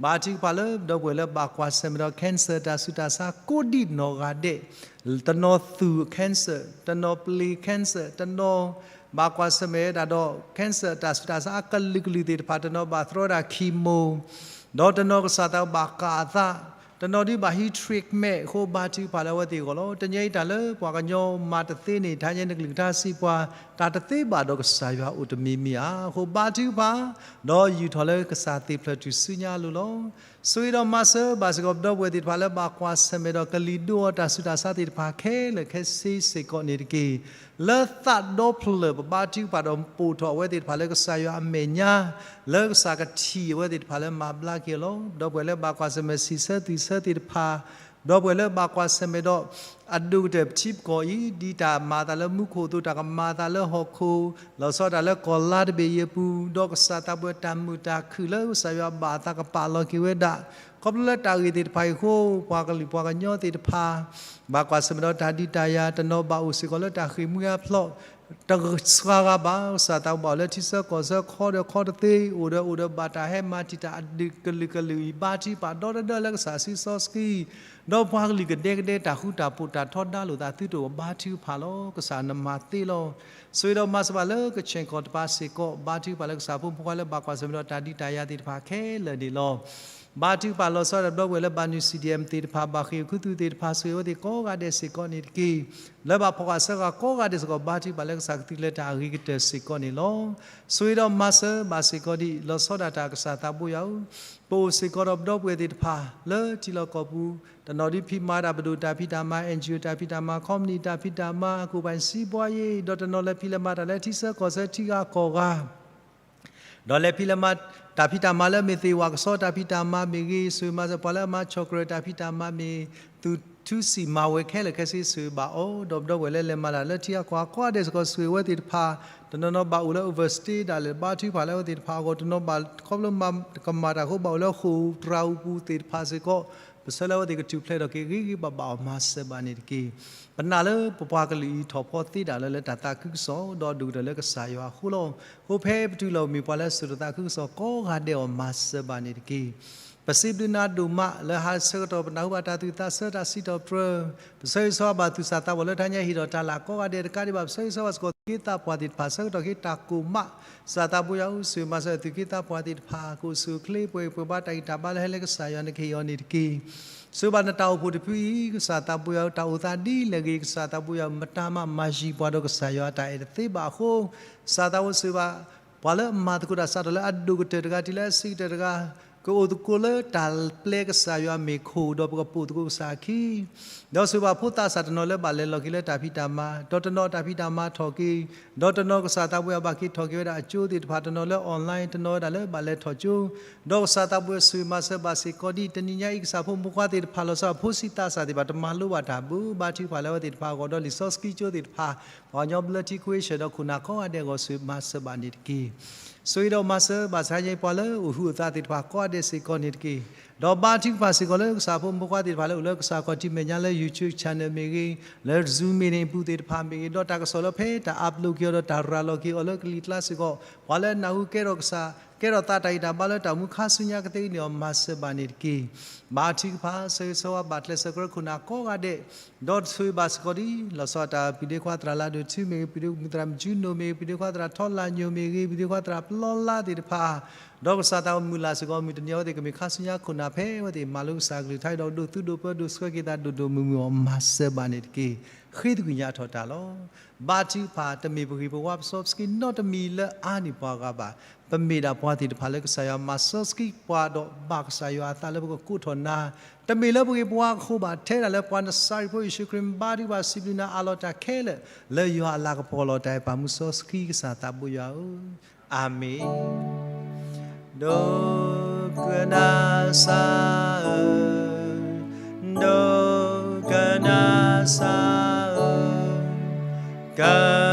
ဘါထုကဖၣ်လၢပဒီပုၢ်ဝဲၢ်လၢဘၣ်ကွၢ်ဆၢၣ်မဲာ်ဒီး cancer တၢ်ဆူးတၢ်ဆါကိးဒံးနီၢ်ဂၤဒဲး, တနီၤသူၣ် cancer, တနီၤပျ့ၤ cancer, တနီၤဘၣ်ကွၢ်ဆၢၣ်မဲာ်ဝဲဒၣ်ဒီး cancer တၢ်ဆူးတၢ်ဆါအကလုာ်ကလုာ်သ့ၣ်တဖၣ်, တနီၤဘၣ်သရီဒၣ် chemo ဒီးတနီၤကစၢ်သးဘၣ်ကၢ်အသး, တနီၤဒုးဘၣ်ဟံး treatment အဃိ ဘါထုကဖၣ်လၢအဝဲသ့ၣ်အဂီၢ်လီၤ. တနံၤအံၤတၢ်လၢပှၤကညီမၤတသ့န့ၣ် ထါညါနကလုၢ်ကထါစံးပှၤ တၢ်တသ့ဘၣ်ဒီးကစၢ်ယွၤအိၣ်တမံၤမံၤဧါ. အဃိဘါထုကဖၣ် ဒီးယူာ်ထီၣ်လၢကစၢ်သ့ၣ်ဖျၢၣ်ထူၣ်စုညါအလိၤလီၤ. ဆိၣ်ဂ့ၤဒီးမၤစၢၤဘၣ်စ့ၢ်ကီးပဒီပုၢ်ဝဲၢ်သ့ၣ်တဖၣ်လၢဘၣ်ကွၢ်ဆၢၣ်မဲာ်ဒီးကလံၤဒိအီၤတၢ်ဆူးတၢ်ဆါသ့ၣ်တဖၣ်ခဲလၢာ်ခဲဆ့စ့ၢ်ကီးန့ၣ်တက့ၢ်. လၢသးဒီဖျၢၣ်ပဘါထုကဖၣ်ဒီးပိာ်ထီၣ်အဝဲသ့ၣ်တဖၣ်လၢကစၢ်ယွၤအမဲာ်ညါ လၢကစၢ်ကထံၣ်အဝဲသ့ၣ်တဖၣ်လၢမၤဘျါက့ၤအီၤလီၤ. ပဒီပုၢ်ဝဲၢ်လၢဘၣ်ကွၢ်ဆၢၣ်မဲာ်ဆံးဆၢသွံၣ်ဆၢသ့ၣ်တဖၣ်, ပဒီပုၢ်ဝဲၢ်လၢဘၣ်ကွၢ်ဆၢၣ်မဲာ်ဒီး အဒိၣ်ကတၢၢ်ပထံပကီၢ်အံၤ ဒ်တၢ်မၤအသးလၢမူခိၣ်အသိး တၢ်ကမၤအသးလၢဟီၣ်ခိၣ် လီၤဆီဒၣ်တၢ်လၢကီၢ်လါတဘ့ၣ်အံၤအပူၤ, ဒီးကစၢ်သးဘိယွၤတၢ်မုာ်တၢ်ခုၣ်လၢကစၢ်ယွၤဘၣ်အသးကပာ်လီၤက့ၤဝဲဒၣ်, ခီဖျိလၢတၢ်ဂ့ၢ်သ့ၣ်တဖၣ်အံၤအဃိ ပှၤကလုာ်ပှၤကညီသ့ၣ်တဖၣ် ဘၣ်ကွၢ်ဆၢၣ်မဲာ်ဒီးတၢ်ဒုးတၢ်ယၤ, တနီၤဘၣ်အိၣ်စ့ၢ်ကီးလၢတၢ်ဃ့ၢ်မှံဟးဖျိး တစှၤဂၤဘၣ်. ကစၢ်သးဘိဘၣ်အိၣ်လၢထံဆၢကီၢ်ဆၢ ခီဒီးခီတသ့, အိၣ်ဒီးအိၣ်ဒီးဘၣ်တၢ်ဟဲမၤတံာ်တာ်အဒုးကလုာ်ကလုာ်အံၤ ဘါထုကဖၣ်ဒီတဒၢလၢကစၢ်စုစီဆှံ, ဒီးပှၤကလုာ်ကဒဲကဒဲတၢ်ဃူတၢ်ဖိးတၢ်ထီဒါလိာ်သးသုတအိၣ် ဘါထုကဖၣ်လီၤ. ကစၢ်နမၤသ့လီၤ. ဆိၣ်ဂ့ၤဒီးမၤစၢၤဘၣ်လၢကဆ့ၣ်ကီၢ်တပၤစ့ၢ်ကီး ဘါထုကဖၣ်လၢကစၢ်ဖိမုၣ်ဖိခွါလၢဘၣ်ကွၢ်ဆၢၣ်မဲာ်ဒီးတၢ်ဒုးတၢ်ယၤသ့ၣ်တဖၣ်ခဲလၢာ်န့ၣ်လီၤ. ဘါထုကဖၣ်လီၤဆီဒၣ်ပဒီပုၢ်ဝဲၢ်လၢဘၣ်နုာ် CDM သ့ၣ်တဖၣ် ဘၣ်ဃ့ၢ်အိၣ်ခူသူၣ်သ့ၣ်တဖၣ် ဆိၣ်ဂ့ၤအဝဲသ့ၣ်ကိးဂၤဒဲးစ့ၢ်ကီးန့ၣ်တက့ၢ်. လၢဘၣ်ဖီၣ်ဃာ်ဆၢဃာ်ကိးဂၤဒဲးစ့ၢ်ကီး ဘါထုကဖၣ်လၢကစၢ်ကသုးကျဲၤတၢ်အဂ့ၤကတၢၢ်စ့ၢ်ကီးန့ၣ်လီၤ. ဆိၣ်ဂ့ၤဒီးမၤစၢၤဘၣ်စ့ၢ်ကီးဒံး လီၤဆီဒၣ်တၢ်ကစၢ်သးဘိယွၤဧၢ, ပအိၣ်စ့ၢ်ကီးဒီးပဒီပုၢ်ဝဲၢ်သ့ၣ်တဖၣ်လၢထံလီၢ်ကီၢ်ပူၤ, တနီၤဒုးဖံးမၤတၢ်ပဒိၣ်တၢ်ဖံးတၢ်မၤ NGO တၢ်ဖံးတၢ်မၤ ခီပနံၣ်တၢ်ဖံးတၢ်မၤ ကိၣ်ဘၣ်စံးဘှါယ့ၣ်, ဒီးတနီၤလဲၤဖံးလဲၤမၤတၢ်လၢထံဆၢကီၢ်ဆၢထံဂၤကီၢ်ဂၤ ဒီးလဲၤဖံးလဲၤမၤတၢ်ဖံးတၢ်မၤလၢအမ့ၢ်သ့ၣ်ဝၣ်ကဆီတၢ်ဖံးတၢ်မၤမ့ၢ်ဂ့ၤ, ဆိၣ်ဂ့ၤမၤစၢၤပှၤလၢအမၤ chocolate တၢ်ဖံးတၢ်မၤမ့ၢ်, သူၣ် ထုးစံးမၤဝဲခဲလၢာ်ခဲဆ့ ဆိၣ်ဂ့ၤဘၣ်အီၤ, ဒီပုၢ်ဒီဝဲၢ်လၢလဲၤမၤတၢ်လၢထံဂၤကီၢ်ဂၤကိးဂၤဒဲးစ့ၢ်ကီး ဆိၣ်ဂ့ၤဝဲသ့ၣ်တဖၣ်, တနီၤနီၤဘၣ်အိၣ်လၢ overstay ဒၣ်လဲာ် ဘါထုကဖၣ်လၢအဝဲသ့ၣ်တဖၣ်အဂီၢ်, တနီၤဘၣ်ခီဖျိကမၤတၢ်အဃိ ဘၣ်အိၣ်လၢဃိာ်တြၤအပူၤသ့ၣ်တဖၣ်စ့ၢ်ကီး, ပဆၢလၢအဝဲသ့ၣ်ကထူၣ်ဖျဲးထီၣ်က့ၤဂ့ၤဂ့ၤဘၣ်ဘၣ်အီၤ မၤစၢၤဘၣ်န့ၣ်တက့ၢ်. ပနာ်လၢပပှၤကလုာ်အံၤ ထီၣ်ဖီသ့ဒၣ်လၢလၢတၢ်သးခုကစီၣ် ဒီးဒိၣ်ကတၢၢ်လၢကစၢ်ယွၤအဃိလီၤ. အဃိဖဲပတူၢ်လိာ်မ့ၢ်ပှၤလၢအစိာ်တၢ်သးခုကစီၣ်ကိးဂၤဒဲးအီၤ မၤစၢၤဘၣ်န့ၣ်တက့ၢ်. ပစံးဘျုးနၤဒိၣ်မးလၢဟါဆၢကတီၢ် ပနၢ်ဟူဘၣ်တၢ်သူၣ်သးဆၢတၢ်စံးထီၣ်ပတြၢၤ, ပဆၢဂ့ၤဆၢဝါဘၣ်သူၣ်စၢ်သးဘီၣ်လၢတဟါညါဟ့ၣ်ထီၣ်တၢ်လၤကိးဂၤဒဲးတကးဒံးဘၣ်, ပဆၢဂ့ၤဆၢဝါစ့ၢ်ကီးသူၣ်က့သးပှၢ်သ့ၣ်တဖၣ် ဆၢကတီၢ်က့ၤတၢ်ကိၢ်မး, ကစၢ်သးဘိယွၤဧၢ, ဆိၣ်ဂ့ၤမၤစၢၤသူၣ်က့သးပှၢ်သ့ၣ်တဖၣ် ကအိၣ်ဆူၣ်အိၣ်ချ့ ပှဲၤဂံၢ်ပှဲၤဘါ တၢ်ဂံၢ်တၢ်ဘါလၢဟဲလၢကစၢ်ယွၤနကဟ့ၣ်အီၤန့ၣ်တက့ၢ်. ဆိၣ်ဂ့ၤဘၣ်နတၢ်အိၣ်ဖှိၣ်တဖုအံၤ ကစၢ်သးဘိယွၤဧၢ, တၢ်အိၣ်သးဒ်လဲၣ်ဂ့ၤ ကစၢ်သးဘိယွၤဧၢ, မတၤမးမၤယံၤပှၤဒီး ကစၢ်ယွၤအတၢ်အဲၣ်တသ့ဘၣ်အဃိ, ကစၢ်သးဘိဆိၣ်ဂ့ၤဘၣ် ပှၤလၢအမၤသကိးတၢ်စးထီၣ်လၢအဒိၣ်ကတၢၢ်တဂၤတုၤလၢအဆံးကတၢၢ်တဂၤ, ကအိၣ်သကိးလၢတၢ်ပျဲကစၢ်ယွၤမ့ၢ်ခိၣ်ဒီးပကပိာ်သကိးကစၢ်အခံ, ဒီးဆိၣ်ဂ့ၤဘၣ်ဖိသးစၢ်တနီၤလၢဘၣ်လဲၤလီၤက့ၤလၢတၢ်ဖံးတၢ်မၤ, ဒီးတနီၤတၢ်ဖံးတၢ်မၤထီၣ်က့ၤ, ဒီးတနီၤကစၢ်သးဘိယွၤဘၣ်က့ၤထီၣ်က့ၤဝဲဒၣ်အကၠိသ့ၣ်တဖၣ်, တနီၤလၢ online, တနီၤဝဲဒၣ်လၢဘၣ်လဲၤထီၣ်ကၠိ, ဒီးကစၢ်သးဘိယွၤဆိၣ်ဂ့ၤမၤစၢၤဘၣ်စ့ၢ်ကီးဒ်တနံၤညါအံၤ ကစၢ်ဖိမုၣ်ဖိခွါသ့ၣ်တဖၣ်လီၤဆီဒၣ်တၢ် ဖိဆံးသးစၢ်သ့ၣ်တဖၣ် တမၤလိဘၣ်တၢ်ဘၣ် ဘါထုကဖၣ်လၢအဝဲသ့ၣ်တဖၣ်အဂီၢ် ဒီးလံာ်စီဆှံကၠိသ့ၣ်တဖၣ်, ပှၤကညီဘျၢထံ ခွ့ဆၢၣ်ဒီးခိၣ်နၢ်ကိးဂၤဒဲးအဂီၢ် ဆိၣ်ဂ့ၤမၤစၢၤဘၣ်န့ၣ်တက့ၢ်. ဆိၣ်ဂ့ၤဒီးမၤစၢၤဘၣ်ဆါယဲပှၤလၢအအိၣ်ဟုၣ်အသးသ့ၣ်တဖၣ်ကိးဂၤဒဲးစ့ၢ်ကီးန့ၣ်တက့ၢ်. ဒီးဘါထုကဖၣ်စ့ၢ်ကီးလၢကစၢ်ဖိမုၣ်ဖိခွါသ့ၣ်တဖၣ်လၢအိၣ်လၢကစၢ် ခီၣ်ထံးမဲာ်ညါ လၢ YouTube channel မ့ၢ်ဂ့ၤ, လၢ Zoom meeting အပူၤသ့ၣ်တဖၣ်မ့ၢ်ဂ့ၤ, ဒီးတၢ်ကစီၣ်လၢဖဲတၢ် upload က့ၤအီၤဒီးတၢ်ရၤလီၤက့ၤအီၤလၢကလံၤကျါစ့ၢ်ကီး, ပှၤလၢအနၢ်ဟူကဲထီၣ်ကစၢ် ကဲထီၣ်သးတၢ်ဂံၢ်တၢ်ဘါလၢတၢ်အိၣ်မူခါဆူညါကသ့န့ၣ်အီၤ မၤစၢၤဘၣ်န့ၣ်တက့ၢ်. ဘါထုကဖၣ် ဆၢဂ့ၤဆၢဝါဘၣ်ကျဲးစၢးကရၢခိၣ်နၢ်ကိးဂၤဒဲး, ဒီးဆိၣ်ဂ့ၤဘၣ်စ့ၢ်ကီးဒ် လီၤဆီဒၣ်တၢ် ပုၢ်ဒ့ခွါသရၣ်လၢဒိၣ်ထူမ့ၢ်ဂ့ၤ, ပုၢ်ဒ့ခွါသရၣ်မုၢ်ကၠူနိၣ်မ့ၢ်ဂ့ၤ, ပုၢ်ဒ့ခွါသရၣ်ထီလၢ်ညိၣ်မ့ၢ်ဂ့ၤ, ပုၢ်ဒ့ခွါသရၣ်ပျီလါသ့ၣ်တဖၣ်, ဒီးကစၢ်သးဘိမုၢ်လၢ်စ့ၢ်ကီး မုၢ်တနံၤအဝဲသ့ၣ်ကမ့ၢ်ခါဆူညါခိၣ်နၢ်ဖဲအဝဲသ့ၣ်မၤလိကစၢ်ကလုၢ်ကထါဒီး ဒိးသူၣ်ဒိးပၢဒိးဆှၢက့ၤသးဒိၣ်ဒိၣ်မုၢ်မုၢ်အီၤ မၤစၢၤဘၣ်န့ၣ်တက့ၢ်. ဃ့သကွံာ်ညါထီၣ်တၢ်လီၤ. ဘါထုကဖၣ် တမ့ၢ်ပဂ့ၤပဝါပစီပစကံးနီတမံၤလၢအါန့ၢ်ပှၤဂၤဘၣ်. ပမ့ၢ်ဒၣ်ပှၤသ့ၣ်တဖၣ်လၢကစၢ်ယွၤမၤစီဆှံပှၤဒီးဘၣ်ကစၢ်ယွၤအသးလၢပကကိးထီၣ်နၤ, တမ့ၢ်လၢပဂ့ၤပဝါအဃိဘၣ်, ထဲဒၣ်လၢပှၤနစၤရ့းဖိယ့ၣ်ၡူးခရံာ် ဘါထုကဖၣ်စံးဘျုးနၤအးလီၤတၢ်ခဲလၢာ် လၢယွၤအလၤကပီၤလီၤတၢ်အဲၣ်ပာ်မူစီဆှံကစၢ်သးဘိယွၤဧၢ, အၤမ့ၣ်. ဒိကနၣ်စၢ်ဧၢ, ဒိကနၣ်စၢ်ဧၢ, က